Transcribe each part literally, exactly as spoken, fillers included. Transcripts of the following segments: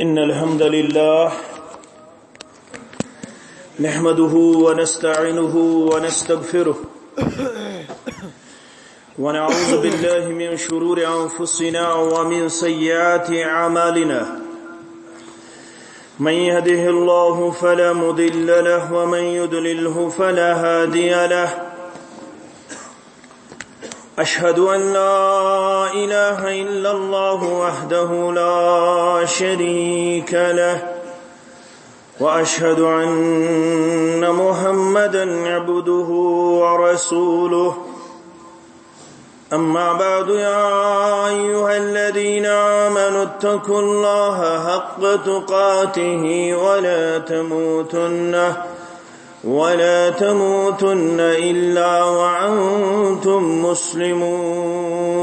إن الحمد لله نحمده ونستعينه ونستغفره، ونعوذ بالله من شرور أنفسنا ومن سيئات أعمالنا. من يهده الله فلا مضل له، ومن يضلله فلا هادي له. أشهد أن لا إله إلا الله وحده لا شريك له، وأشهد أن محمدا عبده ورسوله. أما بعد، يا أيها الذين آمنوا اتقوا الله حق تقاته ولا تموتن ولا تموتن إلا وأنتم مسلمون.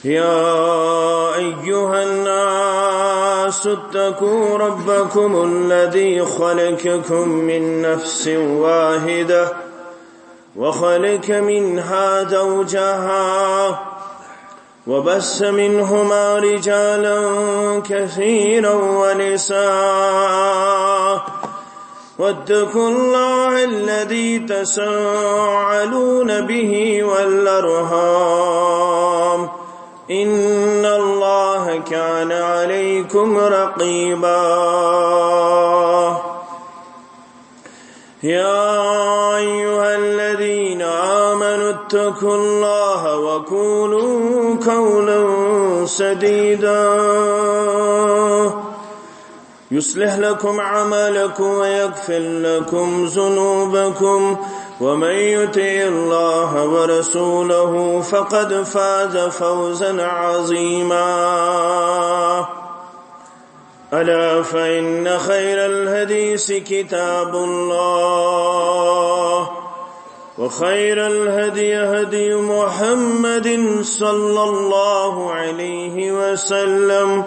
يا أيها الناس اتقوا ربكم الذي خلقكم من نفس واحدة وخلق منها زوجها وبث منهما رجالا كثيرا ونساء، واتقوا الله الذي تساءلون به والأرحام، إن الله كان عليكم رقيبا. يا أيها الذين آمنوا اتقوا الله وقولوا قولا سديدا يصلح لكم أعمالكم ويغفر لكم ذنوبكم، ومن يطع الله ورسوله فقد فاز فوزا عظيما. ألا فإن خير الحديث كتاب الله، وخير الهدي هدي محمد صلى الله عليه وسلم،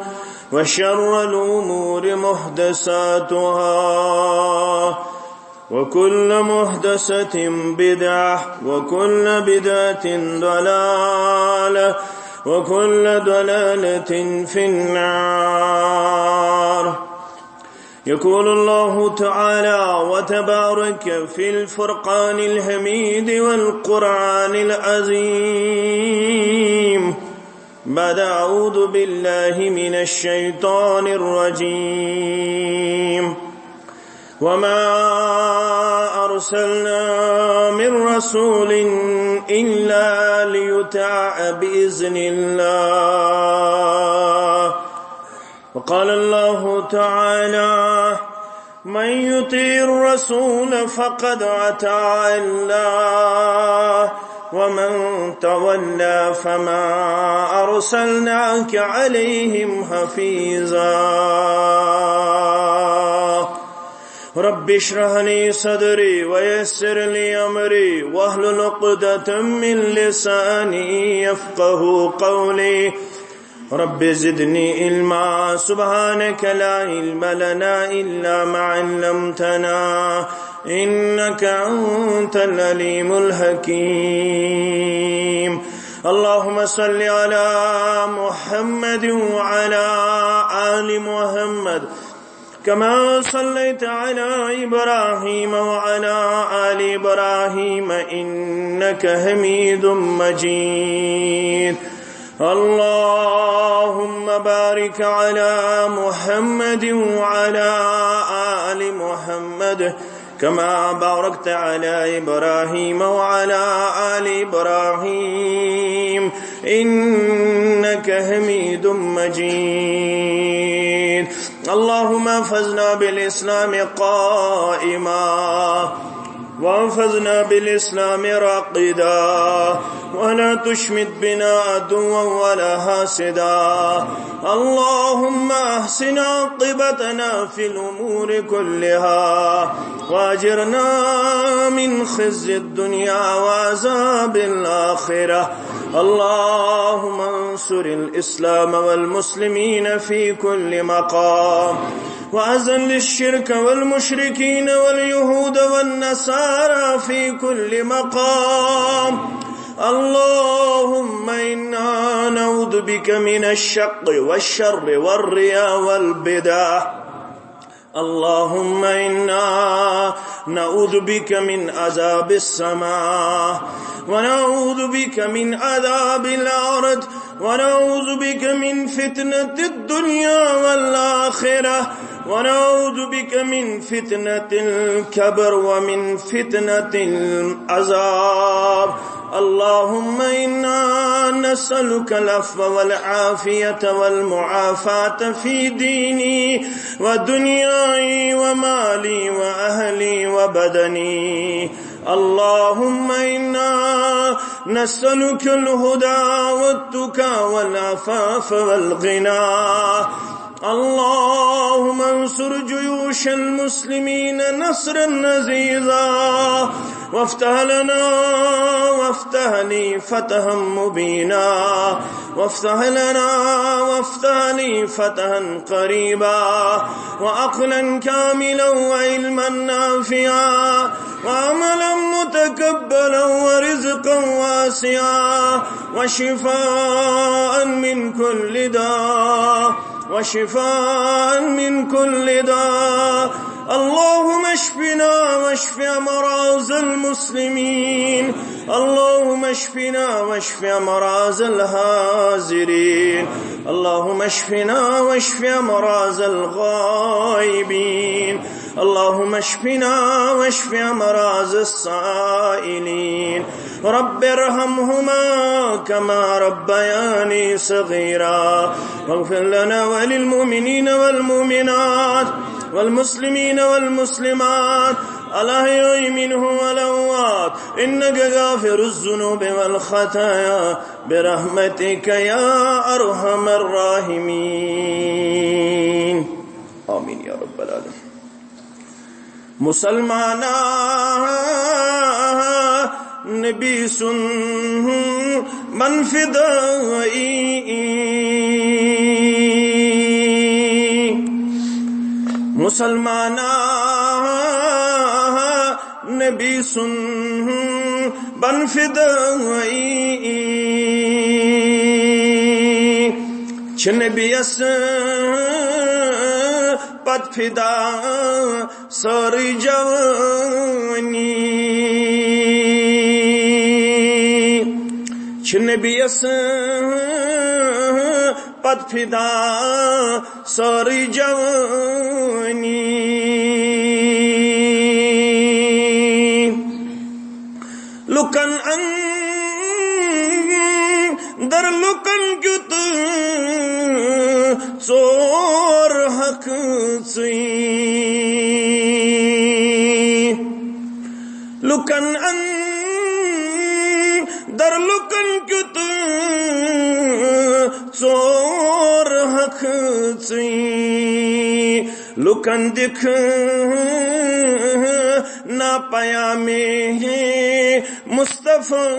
وشر الأمور محدثاتها، وكل محدثة بدعة، وكل بدعة ضلالة، وكل ضلالة في النار. يقول الله تعالى وتبارك في الفرقان الحميد والقرآن العظيم بعد أعوذ بالله من الشيطان الرجيم: وما أرسلنا من رسول إلا ليطاع بإذن الله. وقال الله تعالى: من يطع الرسول فقد أطاع الله، ومن تولى فما أرسلناك عليهم حفيظا. رب اشرح لي صدري ويسر لي أمري واحلل عقدة من لساني يفقه قولي. رب زدني علما. سبحانك لا علم لنا إلا ما علمتنا إنك أنت العليم الحكيم. اللهم صل على محمد وعلى آل محمد كما صليت على إبراهيم وعلى آل إبراهيم إنك حميد مجيد. اللهم بارك على محمد وعلى آل محمد كما باركت على إبراهيم وعلى آل إبراهيم إنك حميد مجيد. اللهم احفظنا بالإسلام قائما، واحفظنا بالإسلام راقدا، ولا تشمت بنا عدوا ولا حاسدا. اللهم أحسن عاقبتنا في الأمور كلها، وأجرنا من خزي الدنيا وعذاب الآخرة. اللهم انصر الإسلام والمسلمين في كل مقام، وأذل الشرك والمشركين واليهود والنصارى في كل مقام. اللهم إنا نعوذ بك من الشق والشر والرياء والبدع. اللهم إنا نعوذ بك من عذاب السماء، ونعوذ بك من عذاب الأرض، ونعوذ بك من فتنة الدنيا والآخرة، ونعوذ بك من فتنة القبر ومن فتنة العذاب. اللهم إنا نسألك العفو والعافية والمعافاة في ديني ودنياي ومالي وأهلي وبدني. اللهم إنا نسألك الهدى والتقى والعفاف والغنى. اللهم انصر جيوش المسلمين نصرا عزيزا، وافتح لنا وافتح لي فتحا مبينا، وافتح لنا وافتح لي فتحا قريبا، وعقلا كاملا وعلما نافعا، وعملا متقبلا ورزقا واسعا، وشفاء من كل داء، وشفاء من كل داء. اللهم اشفنا واشف أمراض المسلمين. اللهم اشفنا واشف أمراض الحاضرين. اللهم اشفنا واشف أمراض الغائبين. اللهم اشفنا واشف أمراض السائلين. رب ارحمهما كما ربياني صغيرا. واغفر لنا وللمؤمنين والمؤمنات والمسلمين والمسلمات الأحياء منهم والأموات إنك غافر الذنوب والخطايا برحمتك يا أرحم الراحمين. آمين يا رب العالمين. مسلمانا، نبی سُنٛد بن فدائی۔ مسلمانا، نبی سُنٛد بن فدائی۔ چھِ نبیَس پت فدا سٲرٕے جوٲنی۔ چھِ نبیَس پت فدا سٲرٕے جوٲنی۔ لُکن اندر لُکن کیُت ژور حق ژٕے۔ لُکن اندر لُکن کیُت ژور حق ژٕے۔ لُکن دِکھ نا پیامِ مصطفیٰ۔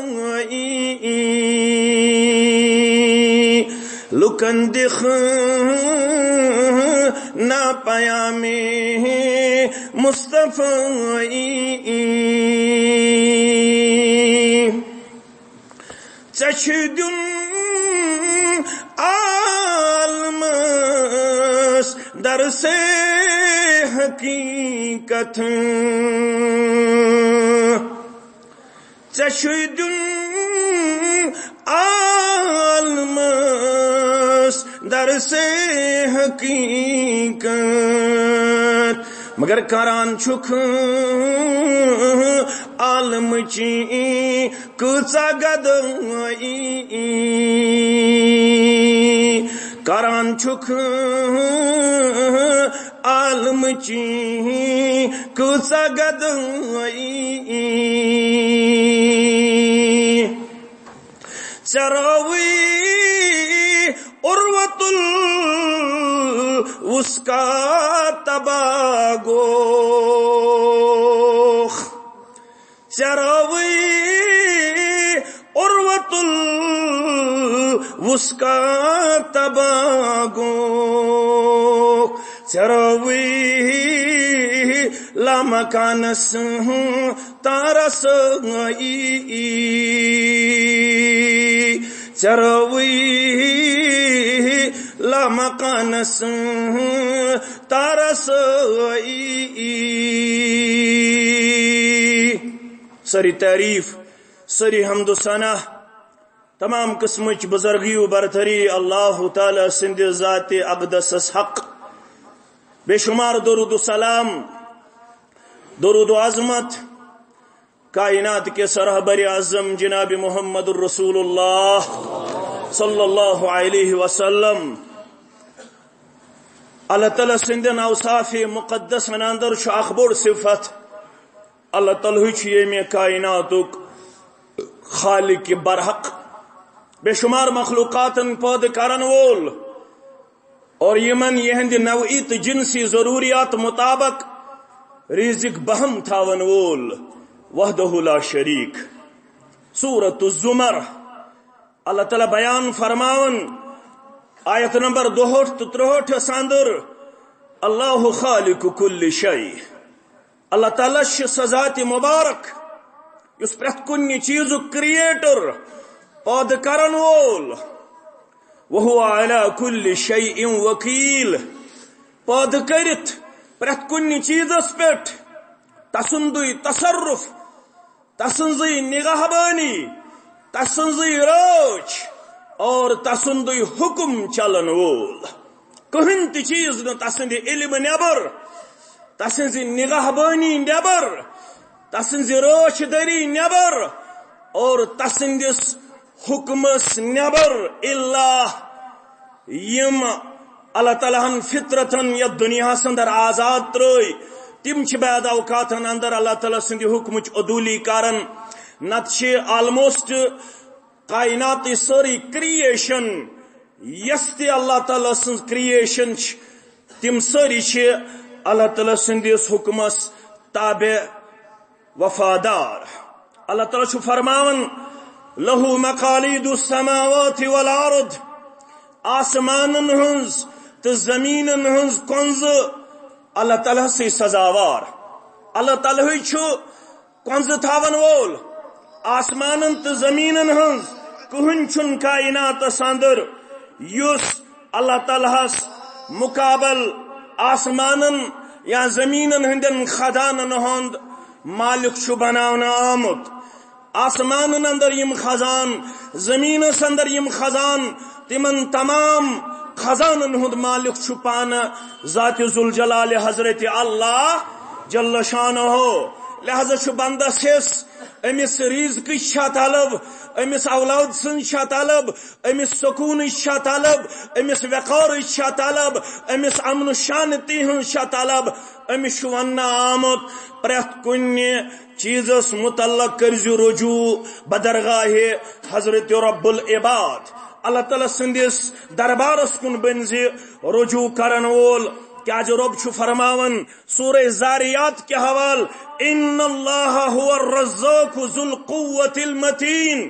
لُکن دِکھ نا پیامِ مصطفیٰ۔ ژےٚ چھُے دیُن عالمس درسِ حقیقت۔ ژےٚ چھُے دیُن عالمس درسِ حقیقت۔ مگر کران چھُکھ عالمٕچی کۭژاہ گدٲیی۔ کران چھُکھ عالمٕچی کۭژاہ گدٲیی۔ ژےٚ رٲوٕے عروة الوثقی تباہ گوٚو۔ ژےٚ رٲوٕے عروة الوثقی تباہ گوٚو۔ ژےٚ رٲوٕے لامکانس تارس۔ ژےٚ رٲوٕے لامکانس تارس ٲیی۔ سٲری تعریٖف، سٲری حمد و ثنا، تمام قٕسمٕچ بزرگی و برتری اللہ تعالیٰ سٕنٛدِ ذاتِ اقدسس حق۔ بے شمار درود و سلام، درود و عظمت کائنات کِس رہبرِ اعظم جناب محمد رسول اللہ صلی اللہ علیہ وسلم۔ اللہ تعالیٰ سٕنٛدٮ۪ن اوصافِ مقدسن اندر چھُ اکھ بوٚڑ صفت۔ اللہ تعالیٰ ہٕے چھُ ییٚمہِ کائناتُک خالق برحق، بے شمار مخلوقاتن پٲدٕ کرن وول اور یِمن یِہنٛدِ نوعی تہٕ جنسی ضروریات مطابق رزق بہم تھاون وول وحدہ لا شریک۔ سورۃ الزمر، اللہ تعالیٰ بیان فرماون، آیت نمبر دُہٲٹھ تہٕ ترٛہٲٹھس اندر، اللہ خالق کل شیء۔ اللہ تعالیٰ چھُ سۄ ذاتِ مبارک یُس پرٛٮ۪تھ کُنہِ چیٖزُک کریٹر، پٲدٕ کرن وول، وہو علی کل شیء وکیل، پٲدٕ کٔرِتھ پرٛٮ۪تھ کُنہِ چیٖزس پٮ۪ٹھ تسُنٛدُے تصرف، تسٕنٛزٕے نگہبٲنی، تسٕنٛزٕے رٲچھ اور تسُنٛدُے حکم چلن وول۔ کٕہٕنۍ تہِ چیٖز نہٕ تسٕنٛدِ علمہٕ نٮ۪بر، تسٕنٛزِ نگہبٲنی نٮ۪بر، تسٕنٛزِ رٲچھ دٲری نٮ۪بر اور تسٕنٛدِس حکمس نٮ۪بر، الا یِم اللہ تعالیٰ ہن فطرتن یتھ دُنیاہس اندر آزاد ترٲے، تِم چھِ بعض اوقاتن اندر اللہ تعالیٰ سٕنٛدِ حکمٕچ عدولی کران۔ نتہٕ چھِ almost کائناتٕچ سٲرٕے creation، یۄس تہِ اللہ تعالیٰ سٕنٛز creation چھِ، تِم سٲری چھِ اللہ تعالیٰ سٕنٛدِس حکمس تابع، وفادار۔ اللہ تعالیٰ چھُ فرماوان، لہ مقالید السماوات والارض، آسمانن ہٕنٛز تہٕ زمینن ہٕنٛز کۄنٛزٕ اللہ تعالیٰ ہسٕے سزاوار۔ اللہ تعالیٰ ہٕے چھُ کۄنٛزٕ تھاون وول آسمانن تہٕ زمینن ہٕنٛز۔ کٕہٕنۍ چھُنہٕ کائناتس اندر یُس اللہ تعالیٰ ہس مقابل آسمانن یا زمینن ہٕنٛدٮ۪ن خزانن ہُنٛد مالک چھُ بناونہٕ آمُت۔ آسمانن اندر یِم خزان، زمینس اندر یِم خزان، تِمن تمام خزانن ہُنٛد مالک چھُ پانہٕ ذات ذوالجلال حضرت اللہ جل شانہ۔ لہذا چھُ بندس حصہٕ، أمِس رزقٕچ چھا طلب، أمِس اولاد سٕنٛز چھا طلب، أمِس سکوٗنٕچ چھا طلب، أمِس وقارٕچ چھا طلب، أمِس امن و شانتی ہٕنٛز چھا طلب۔ أمِس چھُ وننہٕ آمُت، پرٛٮ۪تھ کُنہِ چیٖزس متعلق کٔرزِ رجوع بدرگاہ حضرت رب العباد۔ اللہ تعالیٰ سٕنٛدِس دربارس کُن بٔنزِ رجوع کرن وول، کیازِ رب چھُ فرماوان سورہ زاریات کہِ حوالہٕ، ان اللہ هو الرزاق ذو القوة المتین۔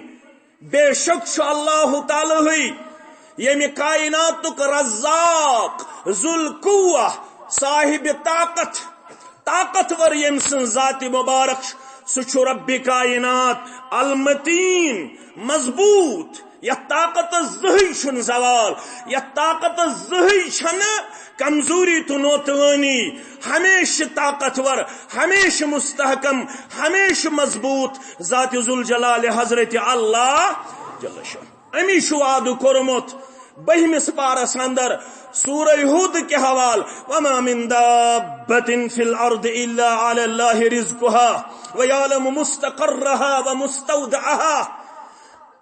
بے شک چھُ اللہ تعالیٰ ہٕے ییٚمہِ کائناتُک رزاق، ذو القوہ، صاحب طاقت، طاقتور ییٚمہِ سٕنٛز ذات مبارک چھِ، سُہ چھُ رب کائنات، المتین، مضبوط، یتھ طاقتس زٕہٕے چھُنہٕ زوال، یتھ طاقتس زٕہٕے چھنہٕ کمزوری تہٕ نوتوٲنی، ہمیشہٕ طاقتور، ہمیشہٕ مستحکم، ہمیشہٕ مضبوط ذات ذوالجلال حضرت اللہ جل شانہ۔ أمی چھُ وعدٕ کوٚرمُت بٔہمِس پارس اندر سورہ ہود کہِ حوالہٕ، وما من دابة في الارض الا على الله رزقها ويعلم مستقرها ومستودعها۔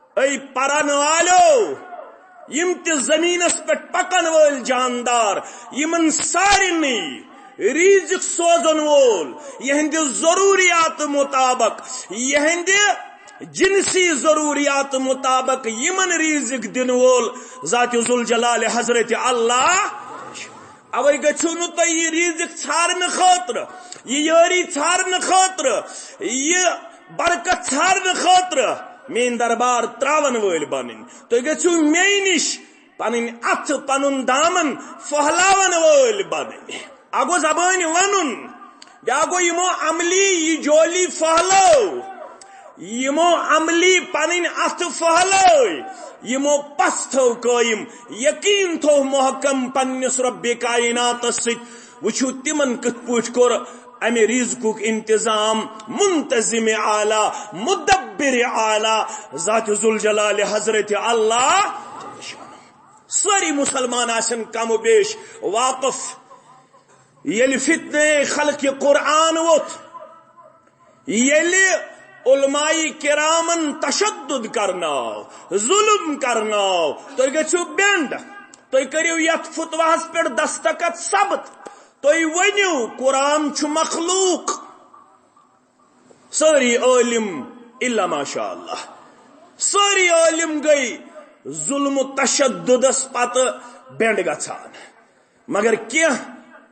اے پرن والو، یِم تہِ زمینس پٮ۪ٹھ پکن وٲلۍ جاندار، یِمن سارنٕے رزق سوزن وول، یِہنٛدِ ضروریات مطابق، یِہنٛدِ جنسی ضروریات مطابق یِمن رزق دِنہٕ وول ذات ذوالجلال حضرت اللہ۔ اوے گژھِو نہٕ تُہۍ یہِ رزق ژھارنہٕ خٲطرٕ، یہِ یٲری ژھارنہٕ خٲطرٕ، یہِ برکت ژھارنہٕ خٲطرٕ میٲنۍ دربار تراون وٲلۍ بنٕنۍ۔ تُہۍ گژھِو مے نِش پنٕنۍ اتھٕ، پنُن دامن پھہلاون وٲلۍ بنٕنۍ۔ اکھ گوٚو زبٲنۍ ونُن، بیاکھ گوٚو یِمو عملی یہِ جولی پھہلٲو، یِمو عملی پنٕنۍ اتھٕ پھہلٲے، یِمو پس تھٲو قٲیِم، یقین تھوو محکم پننِس رۄبِ کایناتس سۭتۍ۔ وٕچھِو تِمن کِتھ پٲٹھۍ کوٚر امہِ رزقُک انتظام منتظم اعلیٰ، مدبر اعلیٰ، ذات ذوالجلال حضرت اللہ۔ سٲری مسلمان آسن کم و بیش واقف۔ ییٚلہِ فتنہ خلق قرآن ووٚتھ، ییٚلہِ علماء کرامن تشدد کرناو، ظلم کرناو، تُہۍ گٔژھِو بینڈ، تُہۍ کٔرِو یتھ فتواہس پٮ۪ٹھ دستخط ثبت، تُہۍ ؤنِو قرآن چھُ مخلوق۔ سٲری عٲلم الا ماشاء اللہ، سٲری عٲلم گٔے ظلم و تشددس پتہٕ بینڈ گژھان۔ مگر کینٛہہ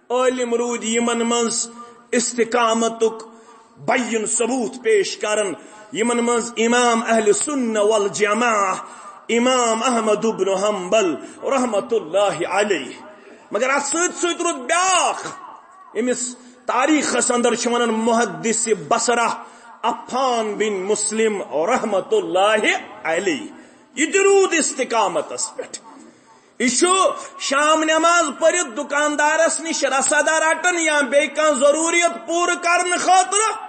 عٲلم روٗدۍ یِمن منٛز استقامتُک بین ثبوت پیش کران، یِمن منٛز امام اہل سنہ والجماعہ امام احمد ابن حنبل رحمت اللہ علیہ۔ مگر اتھ سۭتۍ سۭتۍ روٗد بیاکھ، أمِس تاریخس اندر چھِ ونان محدث بصرہ عفان بن مسلم رحمت اللہ علیہ۔ یہِ تہِ روٗد استقامتس پٮ۪ٹھ۔ یہِ چھُ شام نماز پٔرِتھ دُکاندارس نِش رسد رٹان یا بیٚیہِ کانٛہہ ضروٗریت پوٗرٕ کرنہٕ خٲطرٕ۔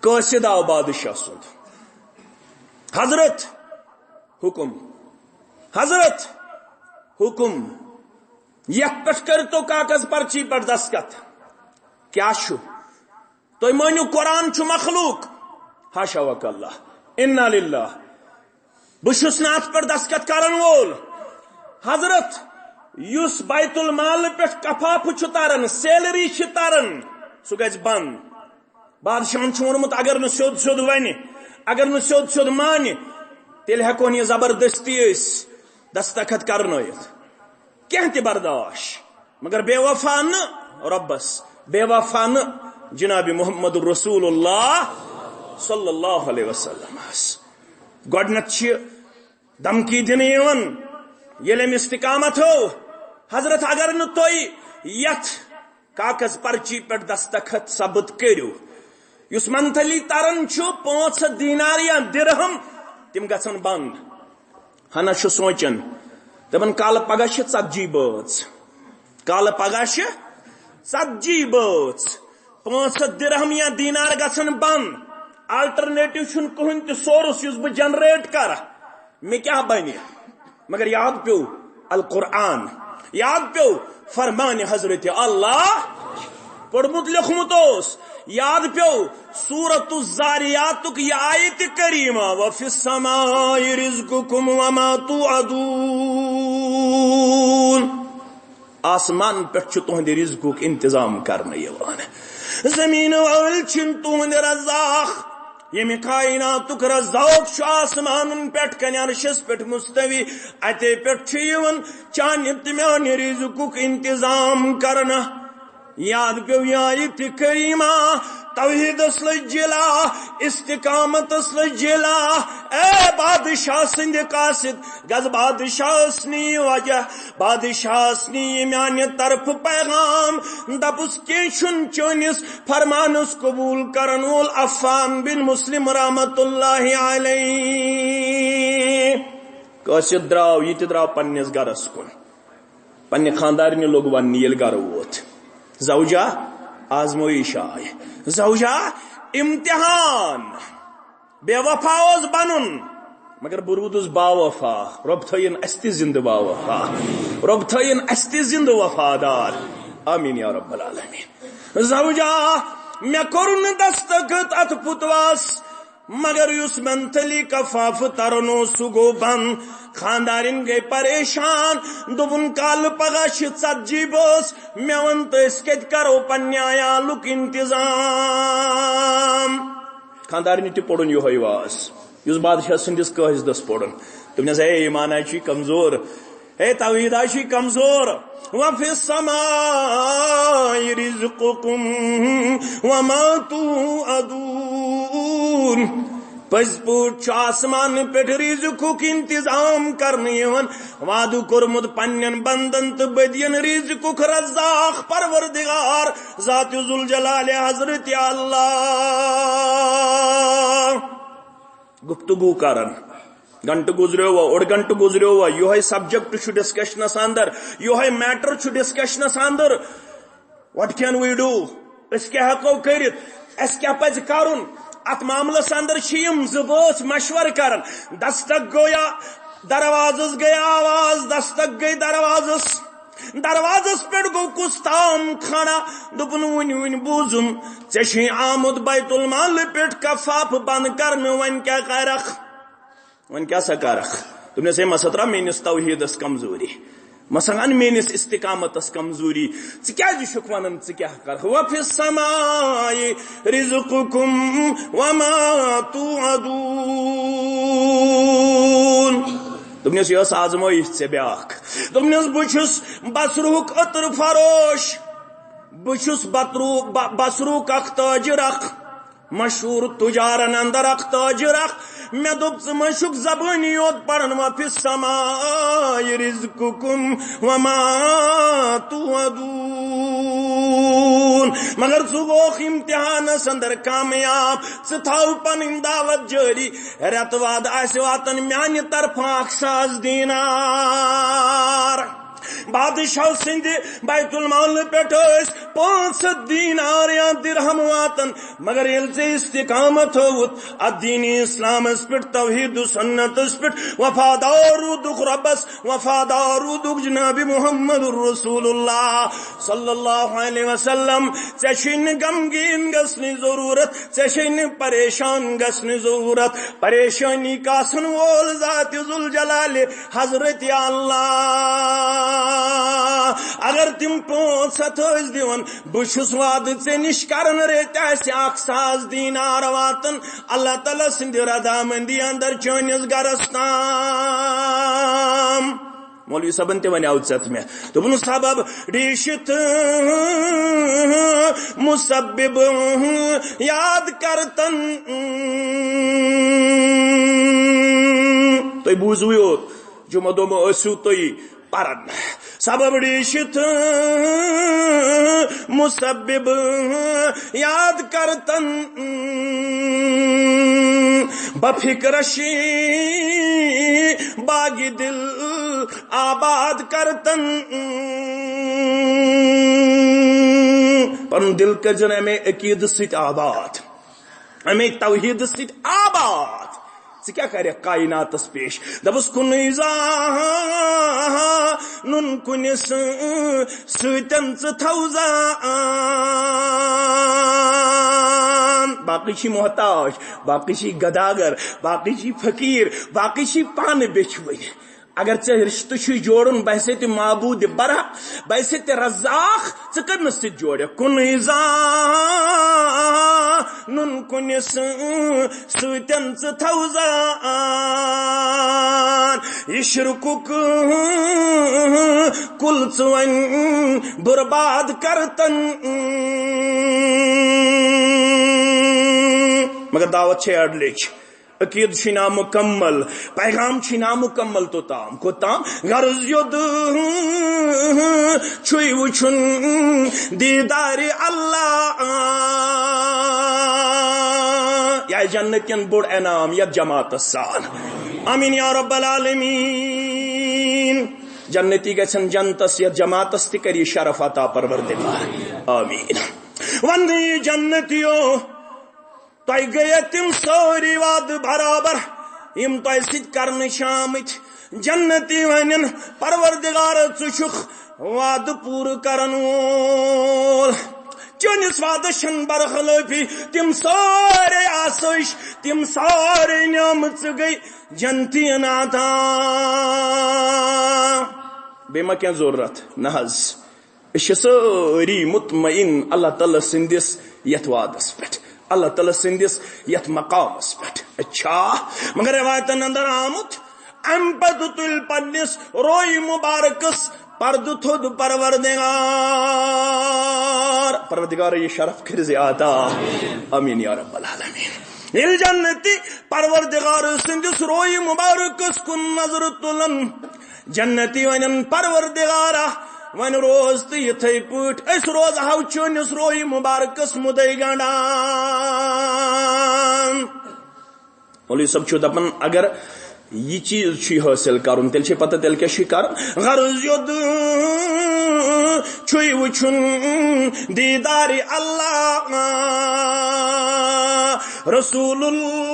قٲصد آو بادشاہ سُنٛد۔ حضرت، حُکُم۔ حضرت، حُکُم۔ یتھ پٮ۪ٹھ کٔرۍتو کاغذ پرچی پٮ۪ٹھ دستخط۔ کیٛاہ چھُ؟ تُہۍ مٲنِو قرآن چھُ مخلوق؟ حاشا وکلا، انا للہ۔ بہٕ چھُس نہٕ اتھ پٮ۪ٹھ دستخط کرن وول۔ حضرت، یُس بیت المال پٮ۪ٹھ کفافہٕ چھُ تران، سیلری چھِ تران، سُہ گژھِ بند۔ بادشاہن چھُ ووٚنمُت، اگر نہٕ سیوٚد سیوٚد ونہِ، اگر نہٕ سیوٚد سیوٚد مانہِ، تیٚلہِ ہٮ۪کون یہِ زبردستی أسۍ دستخط کرنٲیِتھ۔ کینٛہہ تہِ برداش، مگر بے وفا نہٕ رۄبس، بے وفا نہٕ جناب محمد رسول اللہ صلی اللہ علیہ وسلمس۔ گۄڈنیتھ چھِ دھمکی دِنہٕ یِوان، ییٚلہِ أمۍ استقامت ہوو، حضرت، اگر نہٕ تُہۍ یتھ کاغذ پرچی پٮ۪ٹھ دستخط ثبت کٔرِو، یُس منتھلی تران چھُ پانٛژھ ہتھ دینار یا درہم، تِم گژھن بند۔ ہنا چھُ سونچان، دپان، کالہٕ پگاہ چھِ ژتجی بٲژ، کالہٕ پگاہ چھِ ژتجی بٲژ، پانٛژھ ہتھ درہم یا دینار گژھن بند۔ آلٹرنیٹو چھُنہٕ کٕہٕنۍ تہِ سورس یُس بہٕ جنریٹ کرٕ، مےٚ کیٛاہ بنہِ؟ مگر یاد پیوٚو القرآن، یاد پیوٚو فرمان حضرت اللہ، پوٚرمُت لیوٚکھمُت اوس، یاد پیوٚو سورۃ الذاریاتُک یہِ آیت کریمہ، وفی السماء رزقکم وما توعدون۔ آسمان پٮ۪ٹھ چھُ تُہنٛدِ رزقُک انتظام کرنہٕ یِوان۔ زمین وٲلۍ چھِنہٕ تُہنٛدِ رزاق، ییٚمہِ کائناتُک رزاق چھُ آسمانن پٮ۪ٹھ کنہِ عرشس پٮ۪ٹھ مستوی، اتے پٮ۪ٹھ چھُ یِوان چانہِ تہٕ میانہِ رزقُک انتظام کرنہٕ۔ یاد پیوٚو یہِ آیت کریمہ، توحیدس لٔج جلا، استقامتس لٔج جلا۔ اے بادشاہ سٕنٛدِ قاصد، گژھ بادشاہس نی وجہ، بادشاہس نی میانہِ طرفہٕ پیغام، دپُس کینٛہہ چھُنہٕ چٲنِس فرمانس قبول کرن وول عفان بن مسلم رحمت اللہ علیہ۔ قٲصد درٛاو، یہِ تہِ درٛاو پننِس گرس کُن۔ پننہِ خاندارنہِ لوٚگ وننہِ ییٚلہِ گرٕ ووت، زوجہ، آزمٲیش آے، زوجہ، امتحان۔ بے وفا اوس بنُن، مگر بہٕ روٗدُس باوفا۔ رۄب تھٲیِن اسہِ تہِ زندٕ باوفا، رۄب تھٲیِن اسہِ تہِ زندٕ وفادار۔ آمین یا رب العالمین۔ زوجہ، مےٚ کوٚر نہٕ دستخط اتھ فتواہس، مگر یُس منتھلی کفافہٕ ترُن اوس، سُہ گوٚو بند۔ خاندارِنۍ گٔے پریشان، دوٚپُن، کالہٕ پگاہ چھِ ژتجی بٲژ، مےٚ وَن تہٕ أسۍ کَتہِ کرو پننہِ عیالُک انتظام؟ خاندارنہِ تہِ پوٚرُن یِہوٚے واز، یُس بادشاہ سٕنٛدِس قٲصدس پوٚرُن۔ دوٚپنس، ہے، ایمان ہا چھُے کمزور، ہے، توحید ہا چھُے کمزور۔ وفی السماء رزقکم وما توعدون۔ پٔزۍ پٲٹھۍ چھُ آسمان پٮ۪ٹھ رِزقُک انتظام کرنہٕ یِوان۔ وعدٕ کوٚرمُت پننٮ۪ن بندن تہٕ بدین رِزقُک رزاق پروردگار ذات ذوالجلال حضرت اللہ۔ گفتگو کران، گھنٹہٕ گُزریو وۄنۍ، اوٚڑ گھنٹہٕ گُزریو وۄنۍ، یِہوٚے subject چھُ discussionس اندر، یِہوٚے matter چھُ discussionس اندر۔ What can we do؟ أسۍ کیٛاہ ہٮ۪کو کٔرِتھ؟ اَسہِ کیٛاہ پَزِ کَرُن؟ اَتھ معاملَس اندر چھِ یِم زٕ بٲژ مشورٕ کران۔ دستک گویا، دروازس گٔے آواز، دستک گٔے دروازس۔ دروازس پٮ۪ٹھ گوٚو کُس تام کھڑا۔ دوٚپُن، "وٕنہِ وٕنہِ بوٗزُم، ژےٚ چھُے آمُت بیت المال پٮ۪ٹھ کفاف بند کرنہٕ، وۄنۍ کیٛاہ کرکھ؟" وۄنۍ کیٛاہ سا کرکھ؟ دوٚپنس، "ہے، مہ سا ترٛاو میٲنِس توحیٖدس کمزوٗری، مہ سا ان میٲنِس استقامتس کمزوٗری۔ ژٕ کیٛازِ چھُکھ ونان ژٕ کیٛاہ کرکھ؟ وفی السماء رزقکم وما توعدون۔" دوٚپنس، "یہِ ٲس آزمٲیش ژےٚ بیٛاکھ۔" دوٚپنس، "بہٕ چھُس بصرہُک عطر فروش، بہٕ چھُس بطرو-، ب-، بصرہُک اکھ تاجر اکھ۔" مشہوٗر تُجارن اندر اکھ تاجر اکھ۔ مےٚ دوٚپ، "ژٕ ما چھُکھ زبٲنی یوت پران، وفی السماء رزقکم وما توعدون۔" مگر ژٕ گوکھ امتحانس اندر کامیاب، ژٕ تھاو پنٕنۍ دعوت جٲری۔ رٮ۪تہٕ واد آسہِ واتان میانہِ طرفہٕ اکھ ساس دینار۔ بادشاہ سٕنٛدِ بیت المال پٮ۪ٹھ ٲسۍ پانٛژھ ہتھ دینار یا درہم واتان، مگر ییٚلہِ ژےٚ استقامت تھووُتھ اتھ دین اسلامس پٮ۪ٹھ، توحید و سنتس پٮ۪ٹھ، وفادار روٗدُکھ رۄبس، وفادار روٗدُکھ جناب محمد رسول اللہ صلی اللہ علیہ وسلم، ژےٚ چھُے نہٕ غمگیٖن گژھنٕچ ضروٗرت، ژےٚ چھے نہٕ پریشان گژھنٕچ ضروٗرت۔ پریشٲنی کاسن وول ذات ذوالجلال حضرت اللہ، اگر تِم پانٛژھ ہتھ ٲسۍ دِوان، بہٕ چھُس وعدٕ ژےٚ نِش کران، رٮ۪تۍ آسہِ اکھ ساس دینار واتان اللہ تعالیٰ سٕنٛدِ رضامندی اندر چٲنِس گرس تام۔ مولوی صٲبن تہِ ونیاو ژےٚ تہٕ مےٚ۔ دوٚپُن، سبب ڈیشت مسبب یاد کرتن۔ تُہۍ بوٗزِو یوت، جمعہ دۄہ مہ ٲسِو تُہۍ پران۔ سبب ڈیشت مسبب یاد کرتن، بفکرش باغ دل آباد کرتن۔ پنُن دل کٔرزٮ۪ن امے عقیدٕ سۭتۍ آباد، امے توحیٖدٕ سۭتۍ آباد۔ ژٕ کیٛاہ کرکھ کائناتس پیش؟ دپس، کُنُے زانُن کُنہِ سۭتۍ ژٕ تھاو زان۔ باقٕے چھی محتاج، باقٕے چھی گداگر، باقٕے چھی فقیٖر، باقٕے چھی پانہٕ بیچھِ وٕنہِ۔ اگر ژےٚ رشتہٕ چھُے جوڑُن بحیثیت معبود برحق، بحیثیت رزاق، ژٕ کٔمِس سۭتۍ جوڑکھ؟ کُنُے زانُن کُنہِ سۭتۍ سۭتٮ۪ن ژٕ تھاو زان۔ یہِ شرکُک کُل ژٕ وۄنۍ برباد کرتن۔ مگر دعوت چھے اڈلیچ، عقیدٕ چھُے نامُکمل، پیغام چھُے نامُکمل۔ توٚتام، کوٚتام؟ غرض یوٚت چھُے وٕچھُن دیٖدارِ اللہ۔ یا جنتین بوٚڑ انعام یتھ جماعتس سان۔ آمین یا رب العالمین۔ جنتی گژھن جنتس، یتھ جماعتس تہِ کر یہِ شرف عطا پروردگار۔ آمین۔ ون یہِ جنتیو، تۄہہِ گٔیہ تِم سٲری وعدٕ برابر، یِم تۄہہِ سۭتۍ کرنہٕ چھِ آمٕتۍ۔ جنتی ونن، پروردگار، ژٕ چھُکھ وعدٕ پوٗرٕ کرن وول، چٲنِس وعدس چھنہٕ برخلٲفی۔ تِم سٲرے آسٲیش، تِم سٲرے نعمژٕ گٔے جنتین عطا۔ بیٚیہِ ما کینٛہہ ضروٗرت؟ نہ حظ۔ أسۍ چھِ سٲری مطمئن اللہ تعالیٰ سٕنٛدِس یتھ وعدس پٮ۪ٹھ، اللہ تعالیٰ سٕنٛدِس یتھ مقامس پٮ۪ٹھ۔ اچھا، مگر روایتن اندر آمُت، امہِ پتہٕ تُلۍ پننِس روے مبارکس پردٕ تھوٚد، پروردگار، پروردگار، یہِ شرف کٔرۍ زِ عطا۔ آمین یا رب العالمین۔ ییٚلہِ جنتی پروردگار سٕنٛدِس روی مبارکس کُن نظر تُلن۔ جنتی ونن، پروردگارا، وۄنۍ روز تہٕ یِتھے پٲٹھۍ، أسۍ روزہو چٲنِس روی مبارکس مُدے گنڈان۔ مولوی صٲب چھُ دپان، اگر یہِ چیٖز چھُ حٲصِل کرُن، تیٚلہِ چھِ پتہ تیٚلہِ کیٛاہ چھُ کرُن۔ غرض یوٚت چھُے وٕچھُن دیٖدارِ اللہ، رسول اللہ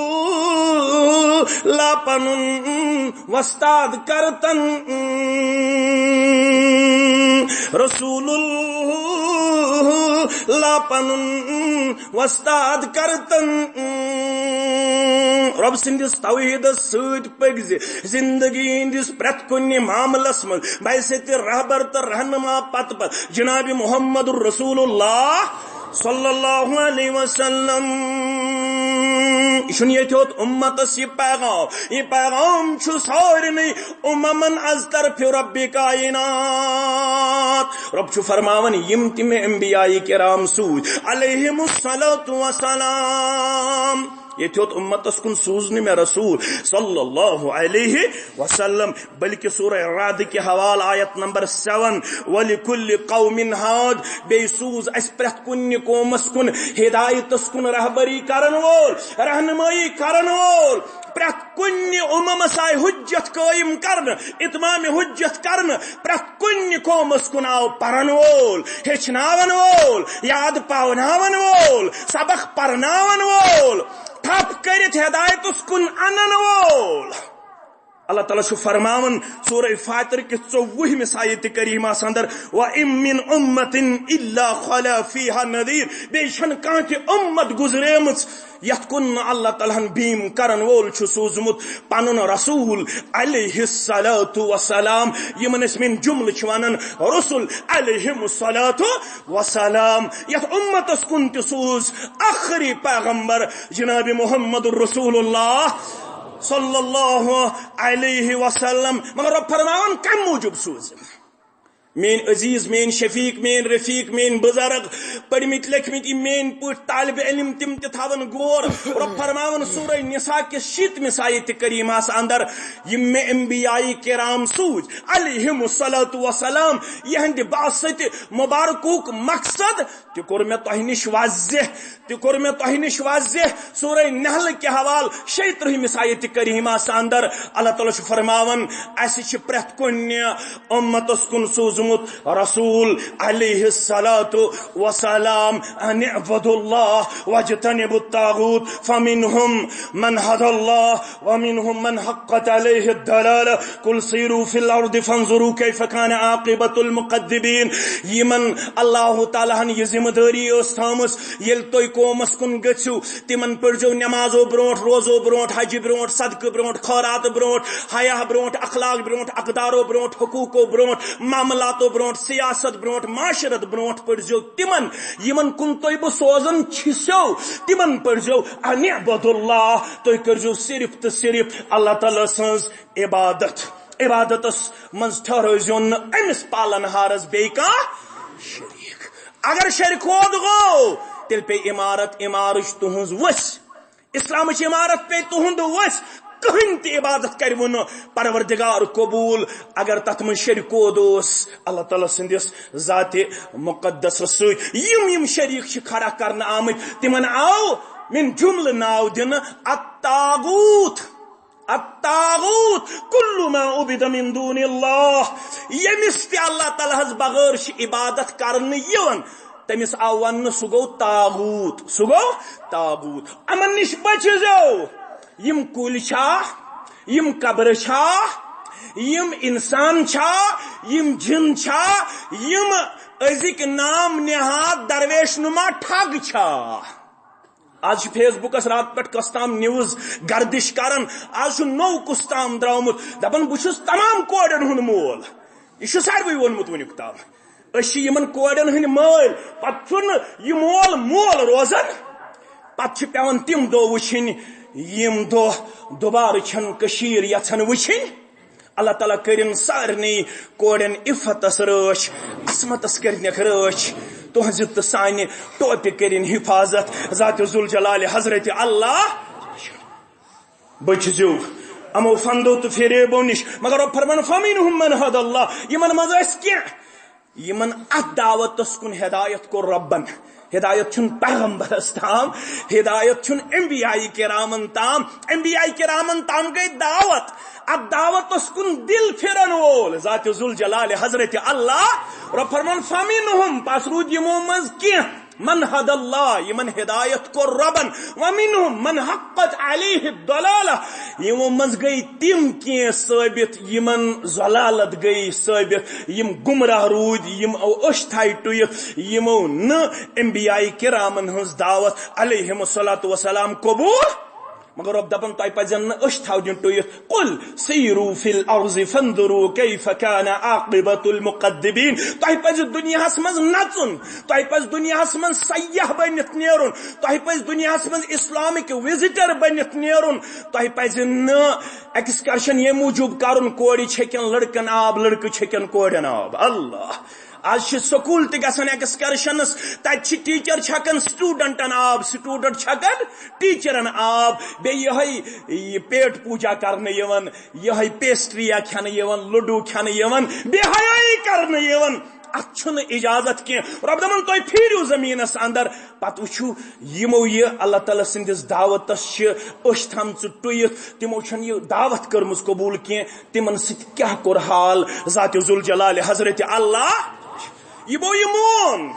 پنُن وۄستاد کرتن، رسول اللہ پنُن وۄستاد کرتن۔ رۄب سٕنٛدِس توحیٖدس سۭتۍ پٔکۍ زِ زندگی ہٕنٛدِس پرٛٮ۪تھ کُنہِ معاملس منٛز بحیثیت رہبر تہٕ رہنما پتہٕ پتہٕ جناب محمد رسول اللہ صلی اللہ علیہ وسلم۔ یہِ چھُنہٕ ییٚتہِ یوت اُمتس یہِ پیغام، یہِ پیغام چھُ سارنٕے اُممن از طرفِ ربِ کائنات۔ رۄب چھُ فرماوان، یِم تہِ مےٚ انبیاء کرام سوٗزۍ علیہم الصلوۃ والسلام، ییٚتہِ یوت اُمتس کُن سوٗز نہٕ مےٚ رسول صلی اللہ علیہ وسلم، بلکہ سورہ رعد کہِ حوالہٕ آیت نمبر سیون، وَلِكُلِّ قَوْمٍ هَادٍ، بیٚیہِ سوٗز اَسہِ پرٛٮ۪تھ کُنہِ قومس کُن ہدایتس کُن رہبری کرن وول، رہنمٲیی کرن وول۔ پرٛٮ۪تھ کُنہِ اُممس آیہِ حجت قٲیِم کرنہٕ، اتمام حجت کرنہٕ۔ پرٛٮ۪تھ کُنہِ قومس کُن آو پرن وول، ہیٚچھناون وول، یاد پاوناون وول، سبق پرناون وول، تھپھ کٔرِتھ ہدایتس کُن انن وول۔ اللہ تعالیٰ چھُ فرماوان سورہ فاطر کہِ ژوٚوُہمِس آیتِ کریمس اندر، وَإِن مِّنْ أُمَّةٍ إِلَّا خَلَا فِيهَا نَذِيرٌ، بیٚیہِ چھَنہٕ کانٛہہ تہِ اُمت گُزریمٕژ یتھ کُن نہٕ اللہ تعالیٰ ہن بھیم کرن وول چھُ سوٗزمُت پنُن رسول علیہ الصلوۃ والسلام۔ یِمن أسۍ من جملہٕ چھِ ونان رسل علیہم الصلوۃ والسلام۔ یتھ اُمتس کُن تہِ سوٗز ٲخری پیغمبر جناب محمد رسول اللہ صلی اللہ علیہ وسلم۔ مگر رۄب فرماوان کمہِ موٗجوٗب سوٗز؟ میٲنۍ عزیز، میٲنۍ شفیق، میٲنۍ رفیق، میٲنۍ بزرگ، پٔرمٕتۍ لیکھمٕتۍ یِم میٲنۍ پٲٹھۍ طالب علم، تِم تہِ تھاون غور۔ رۄب فرماوان سورہ نساء کِس شیٖتمِس آیتِ کریمہس اندر، یِم مےٚ انبیاء کرام سوٗزۍ علیہم الصلوۃ والسلام، یِہنٛدِ بعثت مبارکُک مقصد تہِ کوٚر مےٚ تۄہہِ نِش واضح، تہِ کوٚر مےٚ تۄہہِ نِش واضح۔ سورہ نحل کہِ حوالہٕ شیٚیہِ ترٕٛہمِس آیتِ کریمہس اندر اللہ تعالیٰ چھُ فرماوان، اسہِ چھِ پرٛٮ۪تھ کُنہِ اُمتس کُن سوٗزمُت رسول علیہ الصلوۃ والسلام، ان اعبدوا اللہ واجتنبوا الطاغوت، فمنهم من هدى الله ومنهم من حقت عليه الضلالة، قل سيروا في الأرض فانظروا كيف كان عاقبة المكذبين۔ یِمن اللہ تعالیٰ ہن یہِ ذمہٕ دٲری ٲس تھٲومٕژ، ییٚلہِ تُہۍ قومس کُن گٔژھِو، تِمن پٔرزیو نمازو برونٹھ، روزو برونٹھ، حجہِ برونٹھ، صدقہٕ برونٹھ، خٲراتہٕ برونٹھ، حیا برونٹھ، اخلاق برونٹھ، اقدارو برونٹھ، حقوقو برونٹھ، معاملاتو برونٹھ، سیاست برونٹھ، معاشرت برونٹھ پٔرزیو تِمن، یِمن کُن تُہۍ بہٕ سوزان چھِسو، تِمن پٔرزیو ان اعبدوا اللہ، تُہۍ کٔرزیو صرف تہٕ صرف اللہ تعالیٰ سٕنٛز عبادت۔ عبادتس منٛز ٹھہرٲوزیون نہٕ أمِس پالن ہارس بیٚیہِ کانٛہہ شریٖک۔ اگر شرکوت گوٚو، تیٚلہِ پیٚیہِ عمارت عمارٕچ تُہنٛز ؤسۍ۔ اسلامٕچ عمارت پیٚیہِ تُہنٛد ؤسۍ۔ کٕہٕنۍ تہِ عبادت کرِوٕ نہٕ پروردگار قبوٗل، اگر تتھ منٛز شرکوت اوس اللہ تعالیٰ سٕنٛدِس ذاتِ مقدسس سۭتۍ۔ یِم یِم شریٖک چھِ کھڑا کرنہٕ آمٕتۍ، تِمن آو من جملہٕ ناو دِنہٕ الطاغوت۔ الطاغوت کل ما عبد من دون اللہ، ییٚمِس تہِ اللہ تعالیٰ ہس بغٲر چھِ عبادت کرنہٕ یِوان، تٔمِس آو وننہٕ سُہ گوٚو طاغوت، سُہ گوٚو طاغوت۔ یِمن نِش بٔچِزیو۔ یِم کُلۍ چھا، یِم قبرٕ چھا، یِم انسان چھا، یِم جِن چھا، یِم أزِکۍ نام نہاد درویش نما ٹھگ چھا؟ آز چھِ فیس بُکس راتہٕ پٮ۪ٹھ کۄس تام نیوز گردش کران۔ آز چھُ نوٚو کُس تام درٛامُت، دپان، بہٕ چھُس تمام کورٮ۪ن ہُنٛد مول۔ یہِ چھُ ساروٕے ووٚنمُت وُنیُک تام۔ أسۍ چھِ یِمن کورٮ۪ن ہٕنٛدۍ مٲلۍ، پتہٕ چھُنہٕ یہِ مول مول روزان۔ پتہٕ چھِ پٮ۪وان تِم دۄہ وٕچھِنۍ، یِم دۄہ دُبارٕ چھَنہٕ کٔشیٖر یژھان وٕچھِنۍ۔ اللہ تعالیٰ کٔرِن سارنٕے کورٮ۪ن عفتس رٲچھ، عصمتس کٔرنَکھ رٲچھ، تُہنٛزِ تہٕ سانہِ ٹوپہِ کٔرِن حفاظت ذات ذوالجلال حضرت اللہ۔ بچزیو یِمو فندو تہٕ فریبو نِش۔ مگر رۄب فرمان، فمنهم من هدى الله، یِمن منٛز ٲسۍ کینٛہہ یِمن اتھ دعوتس کُن ہدایت کوٚر رۄبن۔ ہدایت چھُنہٕ پیغمبرس تام، ہدایت چھُنہٕ انبیاء کرامن تام۔ انبیاء کرامن تام گٔے دعوت، اتھ دعوتس کُن دل پھرن وول ذات ذوالجلال حضرت اللہ۔ رۄب فرمان، فمنهم، پس روٗد یِمو منٛز کینٛہہ، من هدى الله، یِمن ہدایت کوٚر رۄبن، ومنهم من حقت عليه الضلالة، یِمو منٛز گٔے تِم کینٛہہ ثٲبت یِمن ضلالت گٔے ثٲبت، یِم گمراہ روٗدۍ، یِم أچھ تھایہِ ٹُیِتھ، یِمو نہٕ انبیاء کرامن ہٕنٛز دعوت علیہم الصلوۃ والسلام قبول۔ مگر رۄب دپان، تۄہہِ پزن نہٕ أچھ تھاونہِ ٹُیِتھ۔ قل سیروا فی الارض فانظروا کیف کان عاقبۃ المکذبین۔ تۄہہِ پزِ دُنیاہس منٛز نژُن، تۄہہِ پزِ دُنیاہس منٛز سیاح بٔنِتھ نیرُن، تۄہہِ پزِ دُنیاہس منٛز اسلامک وزٹر بٔنِتھ نیرُن، تۄہہِ پزِ نہٕ ایکسکرشن ییٚمہِ موٗجوٗب کرُن، کورِ چھکن لڑکن آب، لڑکہٕ چھکن کورٮ۪ن آب۔ اللہ، آز چھِ سکوٗل تہِ گژھان ایکسکرشنس، تتہِ چھِ ٹیچر چھکان سٹوڈنٹن آب، سٹوڈنٹ چھکان ٹیچرن آب، بیٚیہِ یِہوٚے یہِ پیٹ پوٗجا کرنہٕ یِوان، یِہوٚے پیسٹریا کھٮ۪نہٕ یِوان، لڈو کھٮ۪نہٕ یِوان، بے حیٲیی کرنہٕ یِوان۔ اتھ چھُنہٕ اجازت کینٛہہ۔ رۄب دپان، تُہۍ پھیٖرِو زٔمیٖنس اندر، پتہٕ وٕچھِو یِمو یہِ اللہ تعالیٰ سٕنٛدِس دعوتس چھِ أچھ تھامژٕ ٹُیِتھ، تِمو چھَنہٕ یہِ دعوت کٔرمٕژ قبوٗل کینٛہہ، تِمن سۭتۍ کیٛاہ کوٚر حال ذات ذوالجلال حضرت اللہ۔ یہِ گوٚو یہِ مون۔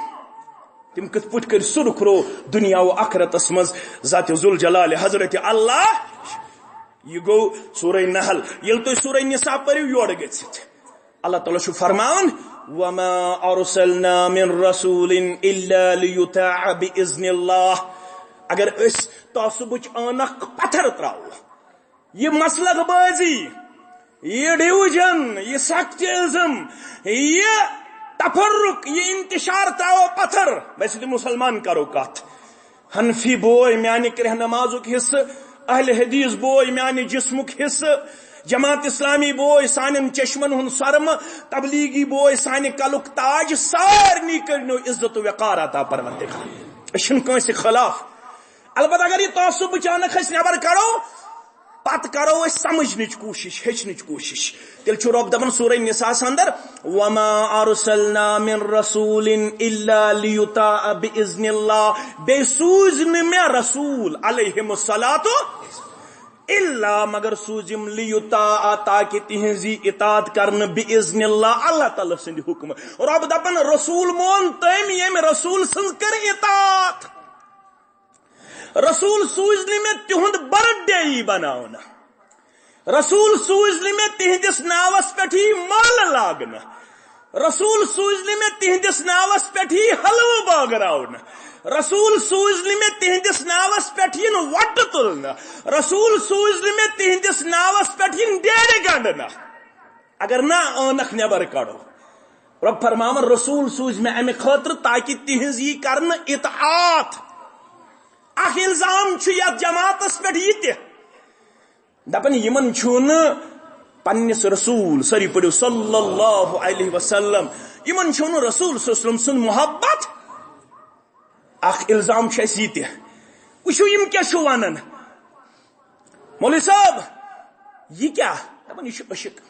تِم کِتھ پٲٹھۍ کٔرۍ سُرخرو دُنیا و آخرتس منٛز ذات ذوالجلال حضرت اللہ؟ یہِ گوٚو سورہ نحل۔ ییٚلہِ تُہۍ سورہ نساء پٔرِو یورٕ گٔژھِتھ، اللہ تعالیٰ چھُ فرماوان، وما ارسلنا من رسول الا لیطاع باذن اللہ۔ اگر أسۍ تعصبٕچ عٲنکھ پتھر تراوو، یہِ مسلک بازی، یہِ ڈویژن، یہِ سیکٹرزم، یہِ تفرق، یہِ انتشار تراوو پتھر، بس یہِ مسلمان کرو کتھ۔ حنفی بوے میانہِ کرہ نمازُک حصہٕ، اہل حدیث بوے میانہِ جسمُک حصہٕ، جماعت اسلامی بوے سانٮ۪ن چشمن ہُنٛد سرمہٕ، تبلیغی بوے سانہِ کلُک تاج، سارنٕے کٔرنو عزت و وقار عطا پروردگار۔ أسۍ چھِنہٕ کٲنٛسہِ خلاف۔ البتہ اگر یہِ تعصب بچاونہٕ أسۍ نٮ۪بر کڑو، پتہٕ کرو أسۍ سمجھنٕچ کوٗشش، ہیٚچھنٕچ کوٗشش۔ تیٚلہِ چھُ رۄب دپان سورہ نساء اندر، وما ارسلنا من رسول الا لیطاع باذن اللہ، بیٚیہِ سوٗزۍ نہٕ مےٚ رسول علیہم الصلوۃ الا، مگر سوٗزِم لیطاع، تاکہِ تِہنٛزِ اطاعت کرنہٕ باذن اللہ، اللہ تعالیٰ سٕنٛدِ حکمہٕ۔ رۄب دپان، رسول مون تٔمۍ ییٚمۍ رسول سٕنٛز کٔر اطاعت۔ رسول سوٗزۍ نہٕ مےٚ تِہُنٛد برتھ ڈے یی بناونہٕ۔ رسول سوٗزۍ نہٕ مےٚ تِہنٛدِس ناوس پٮ۪ٹھ یی مٲلہٕ لاگنہٕ۔ رسول سوٗزۍ نہٕ مےٚ تِہنٛدِس ناوس پٮ۪ٹھ یی حلوٕ بٲگراونہٕ۔ رسول سوٗزۍ نہٕ مےٚ تِہنٛدِس ناوس پٮ۪ٹھ یِن وۄٹہٕ تُلنہٕ۔ رسول سوٗزۍ نہٕ مےٚ تِہنٛدِس ناوس پٮ۪ٹھ یِن ڈیرٕ گنڈنہٕ۔ اگر نہ عٲنکھ نٮ۪بر کڑو، رۄب فرماوان، رسول سوٗزۍ مےٚ امہِ خٲطرٕ تاکہِ تِہنٛز یی کرنہٕ اطاعت۔ اکھ الزام چھُ یتھ جماعتس پٮ۪ٹھ یہِ تہِ، دپان، یِمن چھُنہٕ پننِس رسول، سٲری پٔرِو، صلی اللہ علیہ وسلم، یِمن چھُنہٕ رسول صلی اللہ علیہ وسلم سُنٛد محبت۔ اکھ الزام چھُ اَسہِ یہِ تہِ۔ وٕچھِو، یِم کیٛاہ چھُ ونان۔ مولوی صٲب، یہِ کیٛاہ؟ دپان، یہِ چھُ عشق۔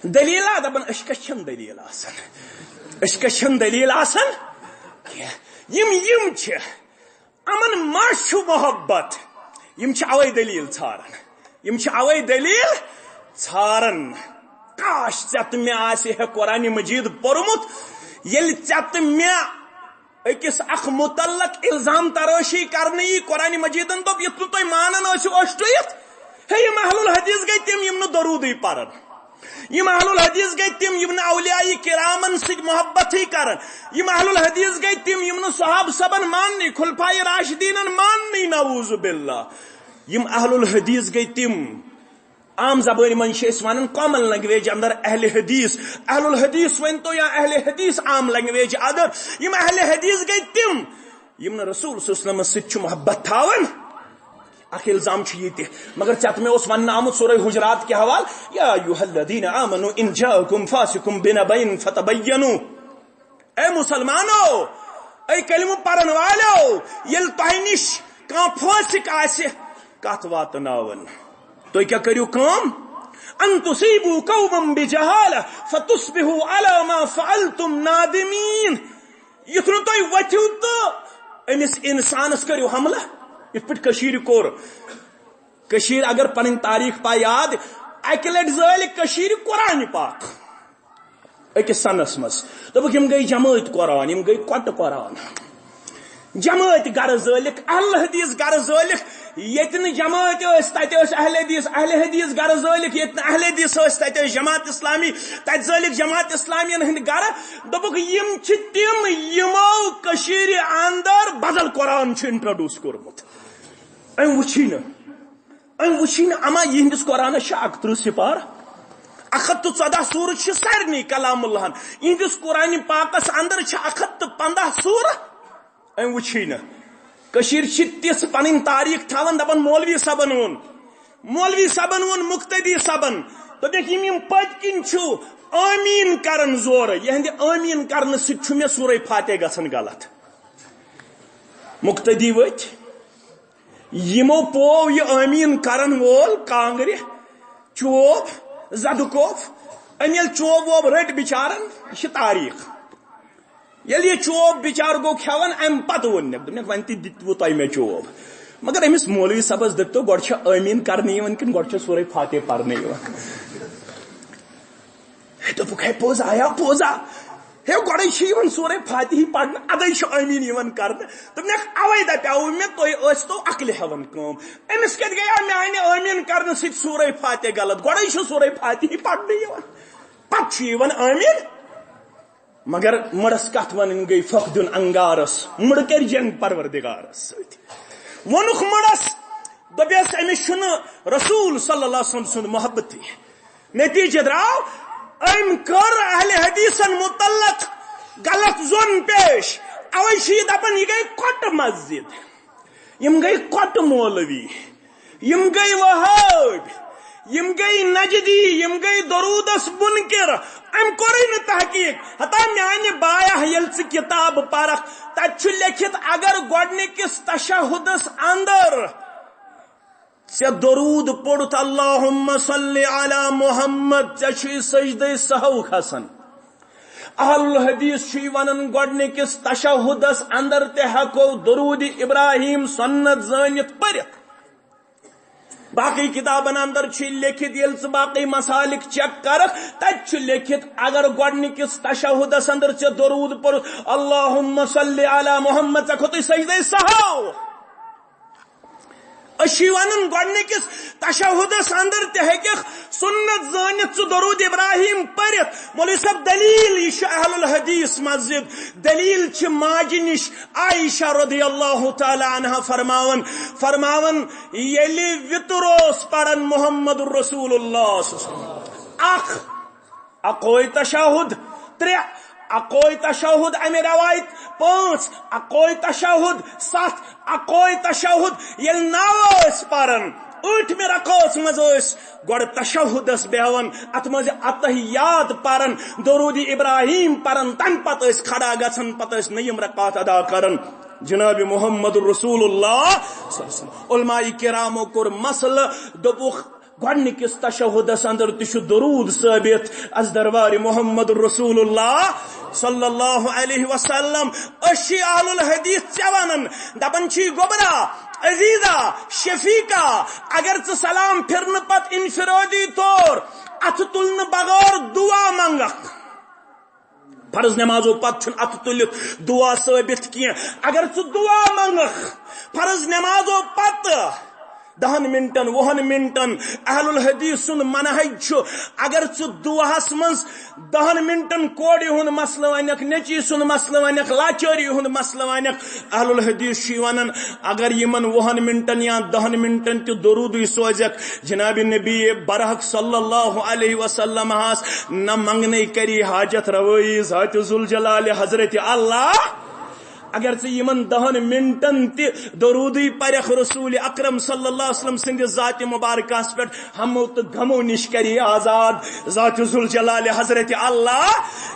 دٔلیٖلہ؟ دپان، عشقس چھَنہٕ دٔلیٖل آسان۔ عشقس چھَنہٕ دٔلیٖل آسان کینٛہہ۔ یِم، یِم چھِ، یِمن ما چھُ محبت؟ یِم چھِ اوے دٔلیٖل ژھاران۔ یِم چھِ اوے دٔلیٖل ژھاران۔ کاش، ژےٚ تہٕ مےٚ آسہِ ہے قرآن مجید پوٚرمُت۔ ییٚلہِ ژےٚ تہٕ مےٚ أکِس اکھ متعلق الزام ترٲشی کرنہٕ یی، قرآن مجیدن دوٚپ، یُتھ نہٕ تُہۍ مانان ٲسِو أچھ ٹُیِتھ۔ ہے، یِم اہل الحدیث گٔے تِم، یِم نہٕ درودٕے پرن۔ یِم اہل الحدیث گٔے تِم، یِم نہٕ اولیاء کرامن سۭتۍ محبتٕے کرن۔ یِم اہل الحدیث گٔے تِم، یِم نہٕ صحابہٕ صٲبن ماننٕے، خلفائے راشدینن ماننٕے، نعوذ باللہ۔ یِم اہل الحدیث گٔے تِم، عام زبٲنۍ منٛز چھِ أسۍ ونان، کامن لینگویج اندر اہل حدیث۔ اہل الحدیث ؤنۍ تو یا اہل حدیث عام لینگویج اندر، یِم اہل حدیث گٔے تِم، یِم نہٕ رسول صلی اللہ علیہ وسلمس سۭتۍ چھُ محبت تھاوان۔ اکھ الزام چھُ یہِ تہِ، مگر ژےٚ تہٕ مےٚ اوس وننہٕ آمُت سورہ حجرات کہِ حوالہٕ، یا ایھا الذین آمنوا ان جاءکم فاسق بنبأ فتبینوا۔ اے مسلمانو، اے کلمہٕ پرن والو، ییٚلہِ تۄہہِ نِش کانٛہہ فٲسق آسہِ، کتھ واتناوان۔ تُہۍ کیٛاہ کٔرِو کٲم؟ ان تصیبوا قوما بجہالہ فتصبحوا علی ما فعلتم نادمین۔ یُتھ نہٕ تُہۍ ؤتھِو تہٕ أمِس انسانس کٔرِو حملہٕ، یِتھ پٲٹھۍ کٔشیٖرِ کوٚر۔ کٔشیٖرِ اگر پنٕنۍ تاریخ پاے یاد، اکہِ لٹہِ زٲلۍ کٔشیٖرِ قرآنِ پاک۔ أکِس سنس منٛز۔ دوٚپُکھ، یِم گٔے جمٲعتۍ قرآن، یِم گٔے کۄٹہٕ قرآن۔ جمٲعتۍ گرٕ زٲلِکھ، اہل حدیث گرٕ زٲلِکھ۔ ییٚتہِ نہٕ جمٲعتۍ ٲسۍ، تَتہِ ٲسۍ اہل حدیث، اہل حدیث گرٕ زٲلِکھ۔ ییٚتہِ نہٕ اہل حدیث ٲسۍ، تَتہِ ٲسۍ جماعت اسلامی، تَتہِ زٲلِکھ جماعت اسلامیَن ہٕنٛدۍ گرٕ۔ دوٚپُکھ، یِم چھِ تِم، یِمو کٔشیٖرِ اندر بدل قرآن چھُ introduce کوٚرمُت۔ أمۍ وٕچھی نہٕ۔ أمۍ وٕچھی نہٕ اما یِہنٛدِس قرآنس چھِ اَکترٕہ سپارٕ، اکھ ہتھ تہٕ ژۄداہ سورٕ چھِ سارنٕے کلام اللہن۔ یِہنٛدِس قرآنِ پاکس اندر چھِ اکھ ہتھ تہٕ پنٛداہ سورٕ۔ أمۍ وٕچھی نہٕ۔ کٔشیٖرِ چھِ تِژھ پنٕنۍ تاریخ تھاوان، دپان مولوی صٲبن ووٚن، مولوی صٲبن ووٚن، مقتدی صٲبن۔ دوٚپکھ، یِم یِم پٔتۍ کِنۍ چھِو آمیٖن کران زورٕ، یِہنٛدِ آمیٖن کرنہٕ سۭتۍ چھُ مےٚ سورہ فاتح گژھان غلط۔ مقتدی ؤتھۍ۔ یِمو پوو یہِ آمیٖن کرن وول کانگرِ چوب، زدٕ کوف۔ أمۍ ییٚلہِ چوب ووب رٔٹۍ بِچارن، یہِ چھِ تاریخ۔ ییٚلہِ یہِ چوب بِچارٕ گوٚو کھٮ۪وان، اَمہِ پتہٕ ووٚن مےٚ، دوٚپنَکھ، "وۄنۍ تہِ دِتوٕ تۄہہِ مےٚ چوب، مگر أمِس مولوی صٲبس دٔپتو، گۄڈٕ چھِ آمیٖن کرنہٕ یِوان کِنہٕ گۄڈٕ چھِ سورہ فاتح پرنہٕ یِوان؟" ہے، دوٚپُکھ، "ہے، پوٚز آیا، پوٚز آ۔ ہے، گۄڈَے چھِ یِوان سورہ فاتحی پرنہٕ، اَدَے چھُ آمیٖن یِوان کرنہٕ۔" دوٚپنَکھ، "اَوَے دَپیٛاوُے مےٚ، تُہۍ ٲسۍتو عقلہِ ہٮ۪وان کٲم۔ أمِس کَتہِ گٔیو میٛانہِ آمیٖن کرنہٕ سۭتۍ سورہ فاتحہ غلط؟ گۄڈَے چھُ سورہ فاتحی پرنہٕ یِوان، پَتہٕ چھُ یِوان آمیٖن۔" مگر مٔڑس کتھ ونٕنۍ گٔے فخدُن انگارس، مٔڑ کرِ جنگ پروردگارس سۭتۍ۔ ووٚنُکھ مٔڑس، دوٚپیس، "أمِس چھُنہٕ رسول صلی اللہ علیہ وسلم سُنٛد محبتٕے۔" نتیجہ درٛاو، أمۍ کٔر اہل حدیثن متعلق غلط ظن پیش۔ اوے چھُ یہِ دپان، یہِ گٔے کۄٹہٕ مسجد۔ یِم گٔے کۄٹہٕ مولوی، یِم گٔے وہٲبۍ، یِم گٔے نجدی، یِم گٔے درودس منکر۔ أمۍ کوٚرُے نہٕ تحقیق۔ ہتا میانہِ بایہ، ییٚلہِ ژٕ کتاب پرکھ، تتہِ چھُ لیکھِتھ، اگر گۄڈنِکِس تشہدس اندر ژےٚ درود پوٚرُتھ، اللہم صلی علی محمد، ژےٚ چھُے سجدے سہو کھسان۔ اہل الحدیث چھُے ونان، گۄڈنِکِس تشہدس اندر تہِ ہٮ۪کو درود ابراہیم سنت زٲنِتھ پٔرِتھ۔ باقی کتابن اندر چھُ لیکھِتھ، ییٚلہِ ژٕ باقی مسالک چیک کرکھ، تتہِ چھُ لیکھِتھ، اگر گۄڈنِکِس تشہدس اندر ژےٚ درود پوٚرُتھ، اللہم صلی علی محمد، ژےٚ کھوٚتُے سجدے سہو۔ أسۍ چھِ ونان، گۄڈنِکِس تشہدس اندر تہِ ہیٚککھ سنت زٲنِتھ ژٕ درود ابراہیم پٔرِتھ۔ مولوی صٲب، دلیل، یہِ چھُ اہل الحدیث مسجد۔ دلیل چھِ ماجہِ نِش عائشہ رضی اللہ تعالی عنہا فرماوان، فرماوان، ییٚلہِ وِتر اوس پران محمد رسول اللہ صلی اللہ علیہ وسلم، اکھ اکوے تشہد، ترٛےٚ اکوے تشہد، امہِ روایت پانٛژھ اکوے تشہد، ستھ اکوے تشہد۔ ییٚلہِ نو ٲسۍ پران، ٲٹھمہِ رکعژ منٛز ٲسۍ گۄڈٕ تشہدس بیہوان، اتھ منٛز اتحیات پران، درود ابراہیم پران، تمہِ پتہٕ ٲسۍ کھڑا گژھان، پتہٕ ٲسۍ نٔیِم رکعت ادا کران۔ جناب محمد رسول اللہ صلی اللہ علیہ وسلم۔ علماء کرامو کوٚر مسئلہ، دوٚپُکھ، گۄڈنِکِس تشہدس اندر تہِ چھُ درود ثٲبت از دربار محمد رسول اللہ صلی اللہ علیہ وسلم۔ أسۍ چھِ اہل الحدیث ژےٚ ونان، دپان چھِ گوٚبرا، عزیزا، شفیقا، اگر ژٕ سلام پھرنہٕ پتہٕ انفرادی طور اتھٕ تُلنہٕ بغٲر دعا منگکھ، فرض نمازو پتہٕ چھُنہٕ اتھٕ تُلِتھ دعا ثٲبت کینٛہہ۔ اگر ژٕ دعا منگکھ فرض نمازو پتہٕ دہن منٹن، وُہن منٹن، اہل الحدیث سُنٛد منہج چھُ، اگر ژٕ دعاہس منٛز دہن منٹن کورِ ہُنٛد مسلہٕ ونکھ، نیٚچی سُنٛد مسلہٕ ونکھ، لاچٲری ہُنٛد مسلہٕ ونکھ، اہل الحدیث چھُ ونان، اگر یِمن وُہن منٹن یا دہن منٹن تہِ درودٕے سوزکھ جناب نبی برحق صلی اللہ علیہ وسلم ہس، نہ منگنے کری حاجت روائی ذات ذوالجلال حضرت اللہ۔ اگر ژٕ یِمن دہن منٹن تہِ درودٕے پرکھ رسول اکرم صلی اللہ علیہ وسلم سٕنٛدِ ذاتِ مبارکس پٮ۪ٹھ، ہمو تہٕ غمو نِش کری آزاد۔ ذاتِ ذوالجلال حضرت اللہ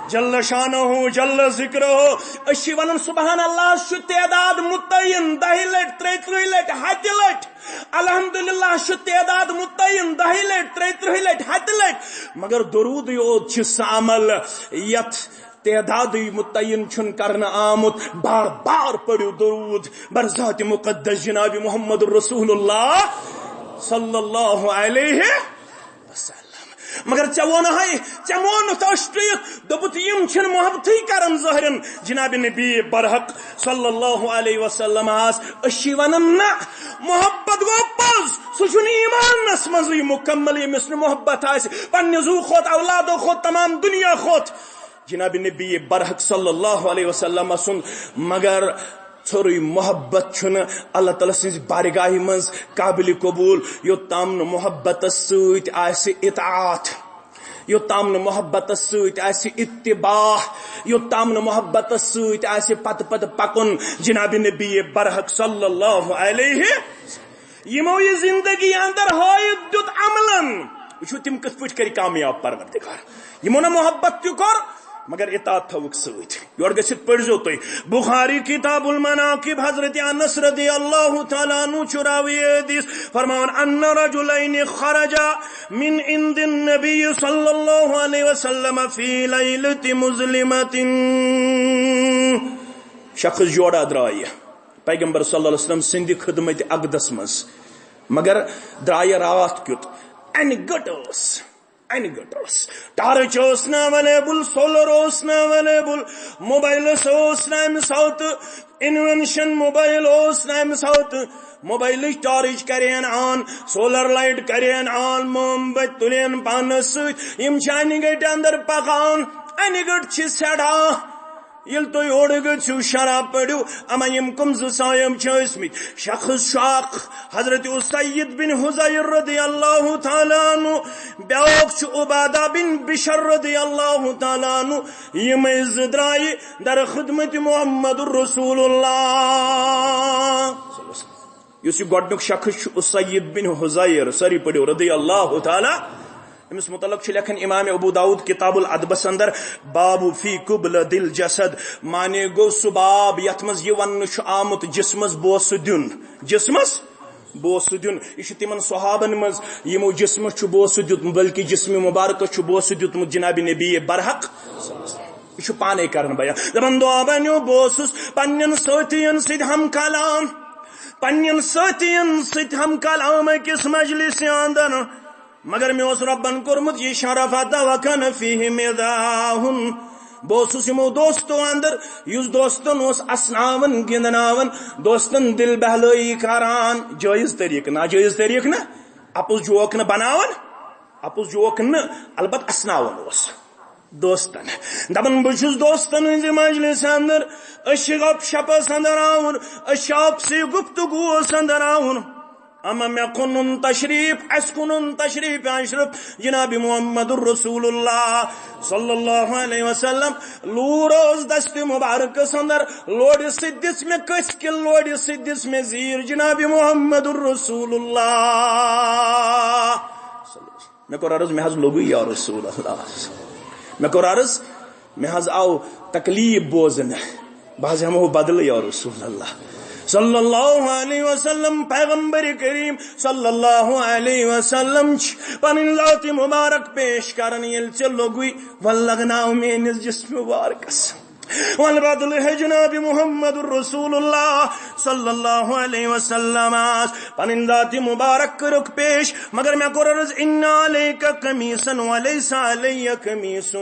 جل شانہ جل ذکرہ۔ أسۍ چھِ ونان سبحان اللہ چھُ تعداد متعین، دہہِ لٹہِ، ترٛیہِ ترٕٛہہِ لٹہِ، ہتہِ لٹہِ۔ الحمدللہ چھُ تعداد متعین، دہہِ لٹہِ، ترٛیہِ ترٕٛہہِ لٹہِ، ہتہِ لٹہِ۔ مگر درودٕے یوت چھُ سُہ عمل یتھ تعدادٕے متعین چھُنہٕ کرنہٕ آمُت۔ بار بار پٔرِو درود بر ذاتِ مقدس جناب محمد رسول اللہ صلی اللہ علیہ وسلم۔ مگر ژےٚ ووٚنہَے، ژےٚ مونُتھ أچھ ٹُیِتھ، دوٚپُتھ، یِم چھِنہٕ محبتٕے کران ظٲہِرن جناب نبی برحق صلی اللہ علیہ وسلم۔ أسۍ چھِ ونان، نہ، محبت گوٚو پوٚز، سُہ چھُنہٕ ایمانس منٛزٕے مکمل، ییٚمِس نہٕ محبت آسہِ پننہِ زُو کھۄتہٕ، اولادو کھۄتہٕ، تمام دنیا کھۄتہٕ جناب نبی برحق صلی اللہ علیہ وسلم سُنٛد۔ مگر ژھوٚرُے محبت چھُنہٕ اللہ تعالیٰ سٕنٛزِ بارگاہہِ منٛز قابل قبول، یوٚت تام نہٕ محبتس سۭتۍ آسہِ اطاعت، یوٚت تام نہٕ محبتس سۭتۍ آسہِ اتباع، یوٚت تام نہٕ محبتس سۭتۍ آسہِ پتہٕ پتہٕ پکُن جناب نبی برحق صلی اللہ علیہ۔ یِمو یہِ زندگی اندر ہٲوِتھ دیُت عملن، وٕچھِو تِم کِتھ پٲٹھۍ کٔرۍ کامیاب پروردگار۔ یِمو نہ محبت تہِ کوٚر، مگر اطاعت تھٲوٕکھ سۭتۍ۔ یورٕ گٔژھِتھ پٔرۍزیو تُہۍ بخاری کتاب المناقب، حضرت انس رضی اللہ تعالیٰ عنہ چھُ راوی حدیث، فرماوان، ان رجلین خرجا من عند النبی صلی اللہ علیہ وسلم فی لیلۃ مظلمۃ۔ شخص جوڑا درٛایہِ پیغمبر صلی اللہ علیہ وسلم سٕنٛدِ خدمت اقدس منٛز، مگر درٛایہِ راتھ کیُت۔ انہِ گٔٹ ٲس، انہِ گٔٹ ٲس۔ ٹارٕچ ٲس نہٕ اویلیبل، سولر اوس نہٕ اویلیبل، موبایلس اوس نہٕ امہِ ساتہٕ انوینشن، موبایل اوس نہٕ امہِ ساتہٕ۔ موبایلٕچ ٹارٕچ کرین آن، سولر لایٹ کرین آن، موم بتۍ تُلین پانس سۭتۍ۔ یِم چھِ انہِ گٔٹۍ اندر پکان، انہِ گٔٹ چھِ سٮ۪ٹھاہ۔ ییٚلہِ تُہۍ اورٕ گٔژھِو شرح پٔرِو، اما یِم کٕم زٕ صاحب چھِ ٲسمٕتۍ؟ شخص چھُ اکھ حضرت اسید بن حضیر رضی اللہ تعالیٰ عنہ، بیٛاکھ چھُ عبادہ بن بشر رضی اللہ تعالیٰ عنہ۔ یِمے زٕ درٛایہِ در خدمت محمد رسول اللہ۔ یُس یہِ گۄڈٕنیُک شخص چھُ اسید بن حضیر، سٲری پٔرِو، رضی اللہ تعالیٰ۔ أمِس متعلق چھُ لیکھان امام ابو داؤد کتاب الادبس اندر، باب فی قبلۃ الجسد، معنی گوٚو سُہ باب یتھ منٛز یہِ وننہٕ چھُ آمُت جسمس بوسہٕ دیُن، جسمس بوسہٕ دیُن۔ یہِ چھُ تِمن صحابن منٛز یِمو جسمس چھُ بوسہٕ دیُتمُت، بلکہ جسم مبارکس چھُ بوسہٕ دیُتمُت جناب نبی برحق۔ یہِ چھُ پانے کران بیان۔ دپان، دوبنیو، بہٕ اوسُس پننٮ۪ن سٲتھین سۭتۍ ہم کلام، پننٮ۪ن سٲتھین سۭتۍ ہم کلام أکِس مجلسہِ اندر، مگر مےٚ اوس رۄبن کوٚرمُت یہِ شرف عطا، وکان فیہ مزاحن۔ بہٕ اوسُس یِمو دوستو اندر، یُس دوستن اوس اسناوان، گِنٛدناوان، دوستن دل بہلٲیی کران۔ جٲیز طریقہٕ، ناجٲیز طریقہٕ نہٕ، اپُز جوک نہٕ بناوان، اپُز جوک نہٕ، البتہ اسناوان اوس دوستن۔ دپان، بہٕ چھُس دوستن ہٕنٛزِ مجلسہِ اندر، أسۍ چھِ گپ شپس اندر آوُر، أسۍ چھِ آپسی گفتگوس اندر آوُر۔ اما مےٚ کُنُن تشریف، اسہِ کُنُن تشریف اشرف جناب محمد رسول اللہ صلی اللہ علیہ وسلم۔ لوٗر ٲس دستِ مبارکس اندر، لورِ سۭتۍ دِژ مےٚ کٔژ کِل، لورِ سۭتۍ دِژ مےٚ زیٖر جناب محمد رسول اللہ۔ مےٚ کوٚر عرض، مےٚ حظ لوٚگُے یا رسول اللہ۔ مےٚ کوٚر عرض، مےٚ حظ آو تکلیف بوزنہٕ، بہٕ حظ ہٮ۪مہو بدلہٕ یا رسول اللہ صلی اللہ علیہ وسلم۔ پیغمبر کریم صلی اللہ علیہ وسلم چھِ پنٕنۍ ذاتِ مبارک پیش کران، ییٚلہِ ژےٚ لوٚگُے، وَلہٕ لگناو میٲنِس جسمِ مبارکس۔ ول بدلہٕ ہے جناب محمد رسول اللہ صلی اللہ علیہ وسلم آس پنٕنۍ ذاتِ مبارک کٔرٕکھ پیش، مگر مےٚ کوٚر عرض، ان علیک قمیصا ولیس علی قمیص،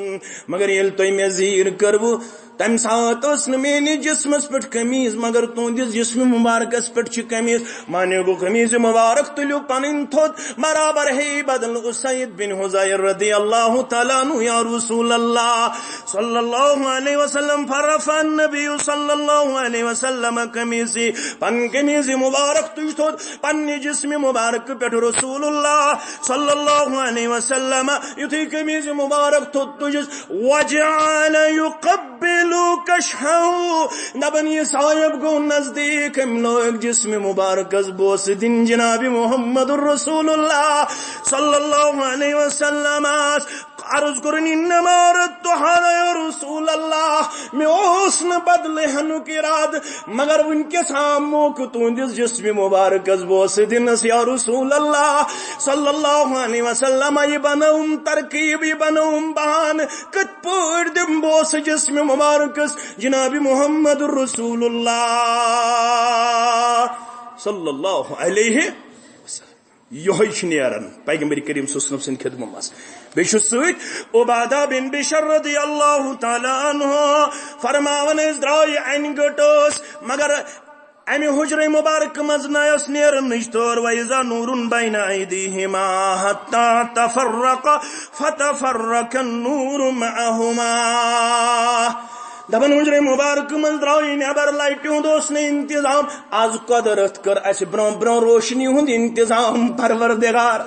مگر ییٚلہِ تۄہہِ مےٚ زیٖر کٔروٕ، تمہِ ساتہٕ ٲس نہٕ میٲنِس جسمس پٮ۪ٹھ قمیٖض، مگر تُہنٛدِس جسمِ مبارکس پٮ۪ٹھ چھِ قمیٖض۔ معنی گوٚو، قمیٖض مبارک تُلِو پنٕنۍ تھوٚد، برابر ہے بدل اسید بن حضیر رضی اللہ تعالیٰ عنہ یا رسول اللہ صلی اللہ علیہ وسلم۔ فرفع النبی صلی اللہ علیہ وسلم قمیصی، پنٕنۍ قمیٖض مبارک تُج تھوٚد پننہِ جسمِ مبارک پٮ۪ٹھ رسول اللہ صلی اللہ علیہ وسلم۔ یُتھُے قمیٖض مبارک تھوٚد تُجس، وجعل یقبل لوکش ہاو، دپان یہ صاحب گو نزدیک، أمۍ لوگ جسم مبارکس بوسہٕ دِنۍ جناب محمد رسول اللہ صلی اللہ علیہ وسلم۔ عرض کوٚرُن، انما اردت هذا یا رسول اللہ، مےٚ اوس نہٕ بدلہٕ ہٮ۪نُک ارادٕ، مگر وٕنکیٚس آو موقعہٕ تُہنٛدِس جسم مبارکس بوسہٕ دِنس یا رسول اللہ صلی اللہ علیہ وسلم۔ یہ بنٲوٕم ترکیب، یہ بنٲوٕم بہانہٕ، کتھ پٲٹھۍ دِمہٕ بوسہٕ جسم مبارکس جناب محمد رسول اللہ صلی اللہ علیہ وسلم۔ یہوے چھُ نیران پیغمبر کریم صلی اللہ علیہ وسلم سٕنٛدِ خدمت منٛز۔ بیٚیہِ چھُ سۭتۍ عبادہ بن بشر رضی اللہ تعالیٰ عنہ فرماوان، أسۍ درٛاے انہِ گٔٹس، مگر امہِ حجرے مبارک منٛز نہ ٲس نیرنٕچ تور۔ وَإِذَا نُورٌ بَيْنَ أَيْدِيهِمَا حَتَّى تَفَرَّقَا فَتَفَرَّقَ النُّورُ مَعَهُمَا۔ دپان حجرے مبارک منٛز درٛاو یہِ نٮ۪بر، لایٹہِ ہُنٛد اوس نہٕ انتظام۔ از قدرت کٔر اسہِ برونٛہہ برونٛہہ روشنی ہُنٛد انتظام پروردگار۔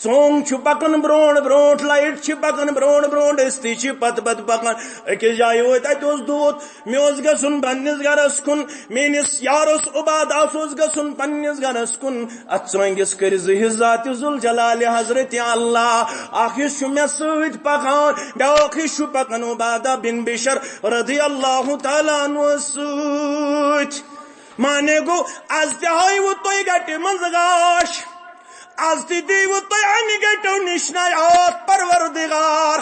ژونگ چھُ پکان برونٛٹھ برونٛٹھ، لایٹ چھِ پکان برونٛٹھ برونٛٹھ، أسۍ تہِ چھِ پتہٕ پتہٕ پکان۔ أکِس جایہِ وٲتۍ، اتہِ اوس دوٗت، مےٚ اوس گژھُن پننِس گرس کُن، میٲنِس یارس عبادہس اوس گژھُن پننِس گرس کُن۔ اتھ ژٲنگِس کٔرۍ زٕ حصہٕ ذات ذوالجلال حضرت اللہ۔ اکھ حصہٕ چھُ مےٚ سۭتۍ پکان، بیاکھ حصہٕ چھُ پکان عبادہ بن بشر رضی اللہ تعالیٰ عنہ سۭتۍ۔ معنی گوٚو، از تہِ ہٲیوٕ تُہۍ گٹہِ منٛز گاش، از تہِ دیٖوٕ تُہۍ امہِ گٹیو نِش نجات پروردگار،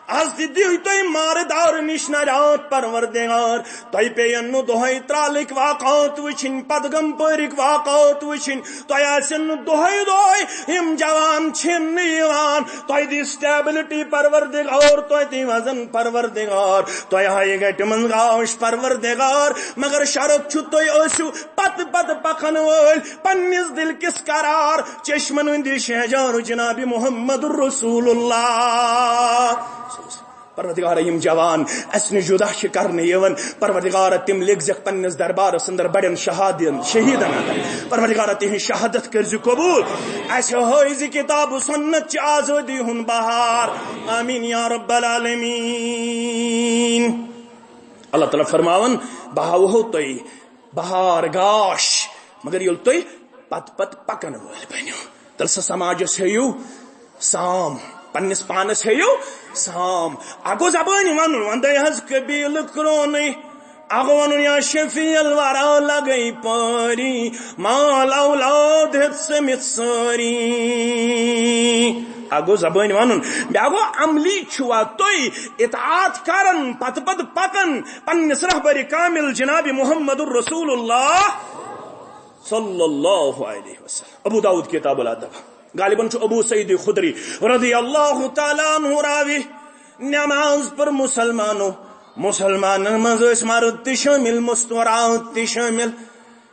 از تہِ دیٖوٕ تُہۍ مارٕ دارٕ نِش نجات پروردگار۔ تۄہہِ پیٚیَن نہٕ دۄہے ترالٕکۍ واقعات وٕچھِنۍ، پتہٕ غمپٲرِکۍ واقعات وٕچھِنۍ، تۄہہِ آسن نہٕ دۄہے دۄہے یِم جوان چھِنہٕ یِوان۔ تۄہہِ دی stability پروردگار، تۄہہِ دی وزن پروردگار، تۄہہِ ہایہِ گٹہِ منٛز گاش پروردگار، مگر شرط چھُ تُہۍ ٲسِو پتہٕ پتہٕ پکن وٲلۍ، پننِس دِل کِس قرار چشمن ہٕنٛدِ شہجار جناب محمد رسول اللہ۔ پروردگار، یِم جوان اسہِ نِش جدا چھِ کرنہٕ یِوان، پروردگار، تِم لیکھزٮ۪کھ پننِس دربارس اندر بڑٮ۪ن شہادین، شہیدن اندر۔ پروردگار، تِہنٛز شہادت کٔرزِ قبول۔ اسہِ ہٲوزِ کتاب و سنت چہِ آزٲدی ہُنٛد بہار۔ آمین یا رب العالمین۔ اللہ تعالیٰ فرماوان، بہٕ ہاوہو تۄہہِ بہار گاش، مگر ییٚلہِ تُہۍ پتہٕ پتہٕ پکن وٲلۍ بٔنِو، تیٚلہِ سا سماجس ہیٚیِو سام، پننِس پانس ہیٚیِو سام۔ اکھ گوٚو زبٲنۍ ونُن، وندے حظ قبیلہٕ کرونٕے، اکھ گوٚو ونُن یا شفیع الورا لگے پٲری، مال اولاد ہیٚتھ سٔمِتھ سٲری۔ اکھ گوٚو زبٲنۍ ونُن، بیاکھ گوٚو عملی چھُوا تُہۍ اطاعت کران، پتہٕ پتہٕ پکان پننِس رہبر کامل جناب محمد رسول اللہ صلی اللہ علیہ وسلم۔ ابو داؤد کتاب الادب، غالباً چھُ ابو سعید خدری رضی اللہ تعالیٰ عنہ راوی۔ نماز پٔر مسلمانو، مسلمانن منٛز ٲسۍ مرد تہِ شٲمِل، مستورات تہِ شٲمِل۔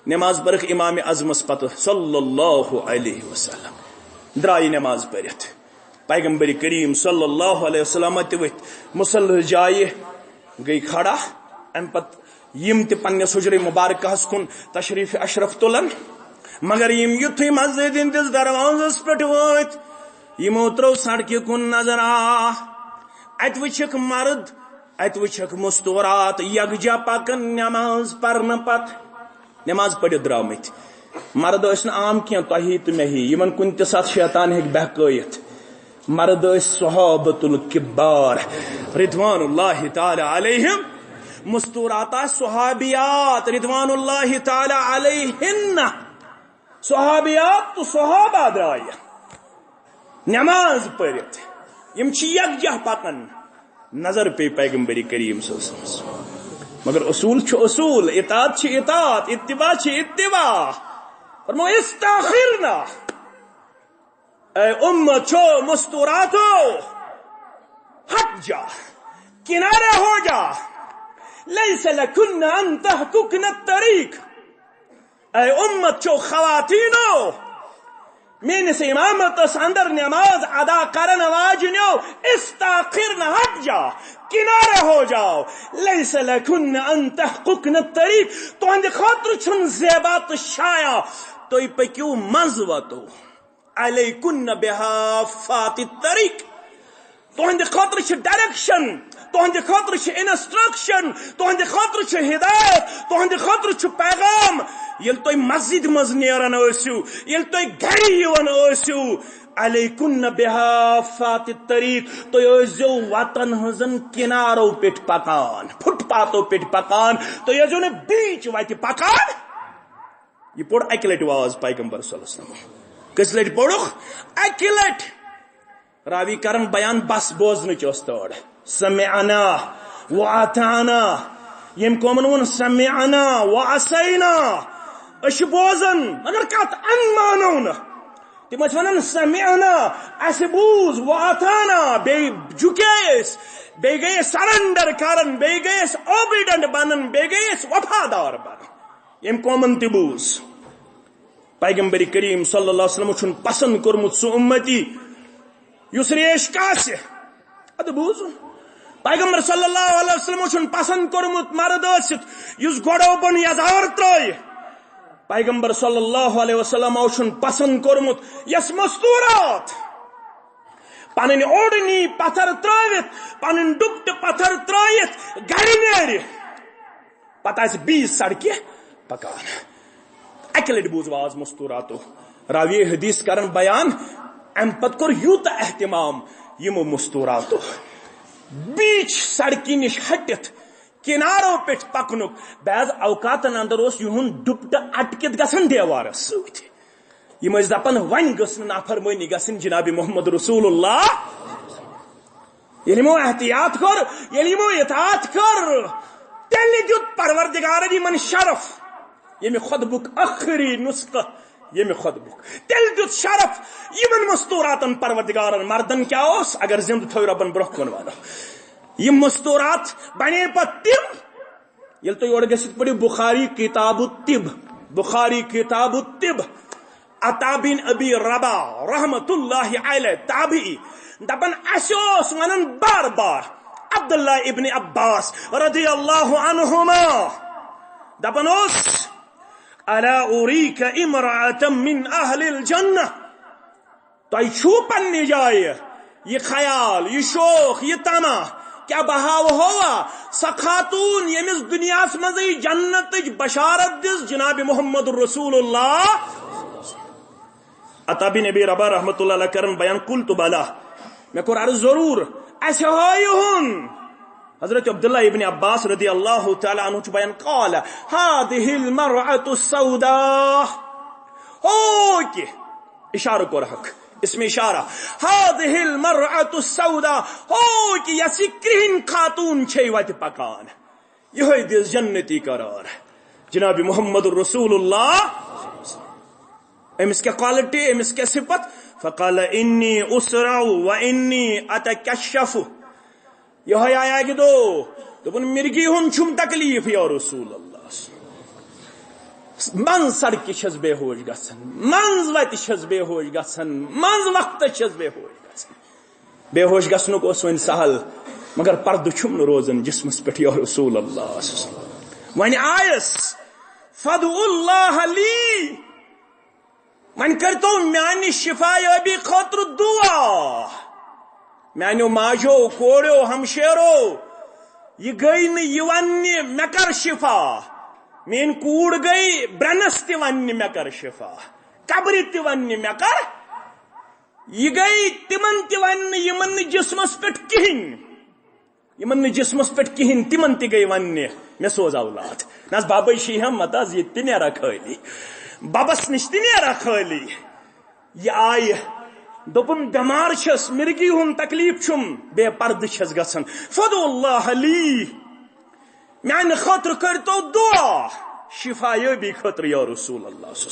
نماز پٔرٕکھ امام اعظمس پتہٕ صلی اللہ علیہ وسلم، درٛایہِ نماز پٔرِتھ۔ پیغمبر کریم صلی اللہ علیہ وسلم تہِ ؤتھۍ مصلی جایہِ، گٔے کھڑا۔ امہِ پتہٕ یِم تہِ پننِس حجرے مبارکہس کُن تشریف اشرف تُلن، مگر یِم یُتھُے مسجد ہٕنٛدِس دروازس پٮ۪ٹھ وٲتۍ، یِمو ترٲو سڑکہِ کُن نظر۔ آ، اتہِ وٕچھکھ مرد، اتہِ وٕچھکھ مستورات یکجا پکان نماز پرنہٕ پتہٕ۔ نماز پٔرِتھ درٛامٕتۍ۔ مرد ٲسۍ نہٕ عام کینٛہہ، تۄہہِ ہی تہٕ مےٚ ہی۔ یِمن کُنہِ تہِ ساتہٕ شیطان ہیٚکہِ بہکٲیِتھ۔ مرد ٲسۍ صحابۃ الکبار رضوان اللہ تعالیٰ علیہم۔ مستورات آسہٕ صحابیات رضوان اللہ تعالیٰ علیہن۔ صحابیات تہٕ صحابہ درٛایہِ نماز پٔرِتھ۔ یِم چھِ یکجاہ پکان۔ نظر پیٚیہِ پیغمبر کریم صلی اللہ علیہ وسلم۔ مگر اصول چھُ اصول، اطاعت چھِ اطاعت، اتباع چھِ اتباع۔ فرمو، استاخرنا، اے امت چھو مستوراتو، ہٹ جا، کنارے ہو جا، لیس لکن ان تحققن الطریق۔ اے امت چھو خواتینو، میٲنِس امامتس اندر نماز ادا کرن واجنیو، استاخرن، ہٹ جا، کنارے ہو جاؤ، لیس لکن ان تحققن الطریق، تہندِ خٲطرٕ چھُنہٕ زیبا تہٕ شایان، تُہۍ پٔکِو منٛز وتو، علیکن بحافات الطریق۔ تُہنٛدِ خٲطرٕ چھِ ڈائریکشن، تُہنٛدِ خٲطرٕ چھِ انسٹرکشن، تُہنٛدِ خٲطرٕ چھِ ہدایت، تُہنٛدِ خٲطرٕ چھُ پیغام۔ ییٚلہِ تُہۍ مسجد منٛز نیران ٲسِو، ییٚلہِ تُہۍ گرِ یِوان ٲسِو، علیکن بحافات الطریق، تُہۍ ٲسۍزیو وتن ہٕنٛزن کنارو پٮ۪ٹھ پکان، فٹ پاتھو پٮ۪ٹھ پکان، تُہۍ ٲسۍزیو نہٕ بیچ وتہِ پکان۔ یہِ پوٚر اکہِ لٹہِ واز پیغمبر صلی اللہ علیہ وسلم۔ کٔژِ لٹہِ پوٚرُکھ؟ اکہِ لٹہِ۔ راوی کرن بیان، بس بوزنٕچ ٲس تٲڑ۔ سمعنا و اطعنا۔ ییٚمہِ قومن ووٚن سمعنا و عصینا، أسۍ چھِ بوزان مگر کتھ ان مانو نہٕ۔ تِم ٲسۍ ونان سمعنا، اسہِ بوٗز، و اطعنا، بیٚیہِ جُکے أسۍ، بیٚیہِ گٔے أسۍ سرنڈر کران، بیٚیہِ گٔے أسۍ اوبیڈنٹ بنان، بیٚیہِ گٔے أسۍ وفادار بنان۔ ییٚمہِ قومن تہِ بوٗز۔ پیغمبر کریم صلی اللہ علیہ وسلم چھُن پسند کوٚرمُت سُہ اُمتی یُس ریش کاسہِ۔ ادٕ بوٗزُن۔ پیغمبر صلی اللہ علیہ وسلم چھُن پسند کوٚرمُت مرد ٲسِتھ یُس گۄڈو بۄن یزار ترٲوِ۔ پیغمبر صلی اللہ علیہ وسلم چھُن پسند کوٚرمُت یس مستورات پنٕنۍ اوٚڑ نی پتھر ترٲوِتھ، پنٕنۍ ڈُپٹہٕ پتھر ترٲوِتھ گرِ نیرِ۔ پتہٕ آسہِ بیٚیِس سڑکہِ پکان۔ اکہِ لٹہِ بوٗز واز مستوراتو۔ راوی حدیث کرن بیان، امہِ پتہٕ کوٚر یوٗتاہ اہتمام یِمو مستوراتو۔ بیچ سڑکہِ نِش ہٹِتھ کنارو پٮ۪ٹھ پکنُک۔ بعض اوقاتن اندر اوس یِہُنٛد ڈُپٹہٕ اٹکِتھ گژھان دیوارس سۭتۍ۔ یِم ٲسۍ دپان، وۄنۍ گٔژھ نہٕ نافرمٲنی گژھٕنۍ جناب محمد رسول اللہ۔ ییٚلہِ یِمو احتیاط کوٚر، ییٚلہِ یِمو اطاعت کٔر، تیٚلہِ دیُت پروردگارن یِمن شرف، ییٚمہِ خطبُک ٲخری نسخہٕ، ییٚمہِ خطبُک۔ تیٚلہِ دیُت شرف یِمن مستوراتن پروردگارن۔ مردن کیٛاہ اوس؟ اگر زِندٕ تھٲوۍ رۄبن برونٛہہ کُن ونو، یِم مستورات بنے پتہٕ تِم۔ ییٚلہِ تُہۍ یورٕ گٔژھِتھ پٔرِو بخاری کتاب الطب، بخاری کتاب الطب، عطا بن ابی رباح رحمت اللہ علیہ، تابعی، دپان، اسہِ اوس ونان بار بار عبداللہ ابن عباس رضی اللہ عنہما، دپان اوس، الا اریک امرأة من اہل الجنہ، تۄہہِ چھُو پننہِ جایہِ یہِ خیال، یہِ شوق، یہِ طمع، کیٛاہ بہٕ ہاوہوا سۄ خاتون ییٚمِس دُنیاہس منٛزٕے جنتٕچ بشارت دِژ جناب محمد رسول اللہ؟ عطا بن ابی رباح رحمت اللہ علیہ کرن بیان، قلت بلی، مےٚ کوٚر عرض، ضروٗر، اسہِ ہٲیِہُن۔ حضرت عبداللہ ابن عباس رضی اللہ تعالیٰ عنہ چھُ بیان، قال، هذه المرأة السوداء، ہو کہِ، اشارٕ کوٚر حق، اسم اشارہ، هذه المرأة السوداء، ہو کہِ یۄس یہِ کرٛہِنۍ خاتون چھے وتہِ پکان، یہے دِژ جنتی قرار جناب محمد رسول اللہ۔ أمِس کیٛاہ quality، أمِس کیٛاہ صفت؟ فقال، انی اسرع و انی اتکشف۔ یہے آیا اکہِ دۄہ، دوٚپُن، مرگی ہُنٛد چھُم تکلیف یا رسول اللہ۔ منٛز سڑکہِ چھَس بے ہوش گژھان، منٛز وتہِ چھَس بے ہوش گژھان، منٛز وقتس چھَس بے ہوش گژھان۔ بے ہوش گژھنُک اوس وۄنۍ سہل، مگر پردٕ چھُم نہٕ روزان جسمس پٮ۪ٹھ یا رسول اللہ۔ وۄنۍ آیس، فدعوا اللہ لی، وۄنۍ کٔرۍتو میانہِ شفا یٲبی خٲطرٕ دعا۔ میانیو ماجو، کوریو، ہمشیرو، یہِ گٔے نہٕ یہِ وننہِ مےٚ کر شفا، میٲنۍ کوٗر گٔے برنس تہِ وننہِ مےٚ کر شفا، قبرِ تہِ وننہِ مےٚ کر، یہِ گٔے تِمن تہِ وننہِ یِمن نہٕ جسمس پٮ۪ٹھ کہیٖنۍ، یِمن نہٕ جسمس پٮ۪ٹھ کہیٖنۍ، تِمن تہِ گٔے وننہِ، مےٚ سوز اولاد۔ نہ حظ، ببے چھِ ہٮ۪م مت حظ، یہِ تہِ نیرا خٲلی، ببس نِش تہِ نیرا خٲلی۔ یہِ آیہِ، دوٚپُن، بٮ۪مار چھَس، مرگی ہُنٛد تکلیف چھُم، بے پردٕ چھَس گژھان۔ فدعوا اللہ لی، میانہِ خٲطرٕ کٔرۍتو دعا شفا یٲبی خٲطرٕ یا رسول اللہ۔ پیغمبر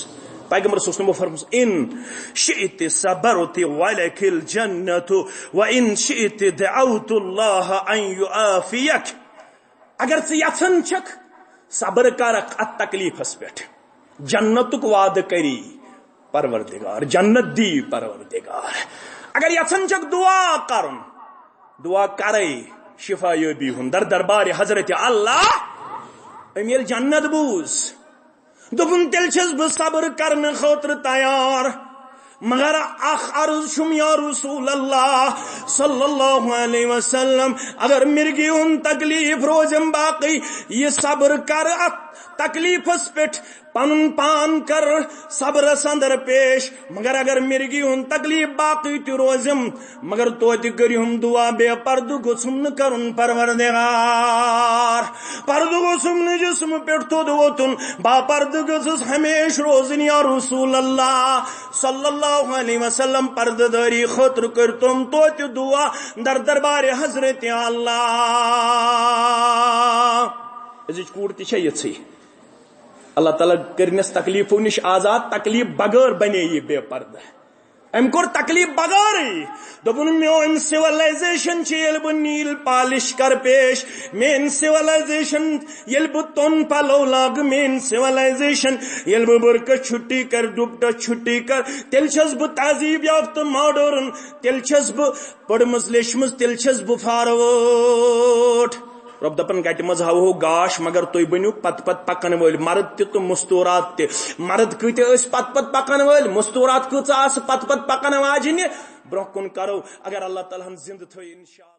صلی اللہ علیہ وسلم فرموس، ان شئت صبرت ولک الجنت و ان شئت دعوت اللہ ان یعافیک۔ اگر ژٕ یژھان چھکھ، صبر کرکھ اتھ تکلیفس پٮ۪ٹھ، جنتُک وعدٕ کری پروردگار، جنت دی پروردگار۔ اگر یژھان چھکھ دعا کرُن، دعا کرے شفا یٲبی ہُنٛد در دربارِ حضرت اللہ۔ أمۍ ییٚلہِ جنت بوٗز، دوٚپُن، تیٚلہِ چھَس بہٕ صبر کرنہٕ خٲطرٕ تیار۔ مگر اکھ عرض چھُم یا رسول اللہ صلی اللہ علیہ وسلم، اگر مرگی ہُنٛد تکلیف روزم باقی، یہِ صبر کر اتھ تکلیفس پٮ۪ٹھ، پنُن پان کر صبرس اندر پیش، مگر اگر مرگی ہُنٛد تکلیف باقی تہِ روزم، مگر توتہِ کٔرِہُم دعا، بے پردٕ گوٚژھُم نہٕ کرُن پروردگار، پردٕ گوٚژھُم نہٕ جسمہٕ پٮ۪ٹھ تھوٚد ووتُن، با پردٕ گٔژھٕس ہمیشہِ روزٕنۍ یا رسول اللہ صلی اللہ علیہ وسلم۔ پردٕ دٲری خٲطرٕ کٔرۍ تِم توتہِ دعا در دربارِ حضرت اللہ۔ أزِچ کوٗر تہِ چھےٚ یِژھٕے۔ اللہ تعالیٰ کٔرنس تکلیفو نِش آزاد، تکلیف بغٲر بنے یہِ بے پردٕ۔ أمۍ کوٚر تکلیف بغٲرٕے۔ دوٚپُن، میون سِولایزیشن چھِ ییٚلہِ بہٕ نیل پالش کر پیش، میٲنۍ سِولایزیشن ییٚلہِ بہٕ توٚن پلو لاگہٕ، میٲنۍ سِولایزیشن ییٚلہِ بہٕ بُرکس چھُٹی کر، ڈُپٹس چھُٹی کر، تیٚلہِ چھَس بہٕ تہذیٖب یافتہٕ ماڈٲرٕن، تیٚلہِ چھَس بہٕ پٔرمٕژ لیچھمٕژ، تیٚلہِ چھَس بہٕ فاروٲٹ۔ رۄب دَپان، گَٹہِ منٛز ہاوہو گاش، مگر تُہۍ بٔنِو پتہٕ پتہٕ پکن وٲلۍ، مرد تہِ تہٕ مستوٗرات تہِ۔ مرد کۭتیاہ ٲسۍ پتہٕ پتہٕ پکن وٲلۍ، مستوٗرات کۭژاہ آسہٕ پتہٕ پتہٕ پکن واجنہِ؟ برونٛہہ کُن کرو، اگر اللہ تعالیٰ ہن زِندٕ تھٲے، انشاءاللہ۔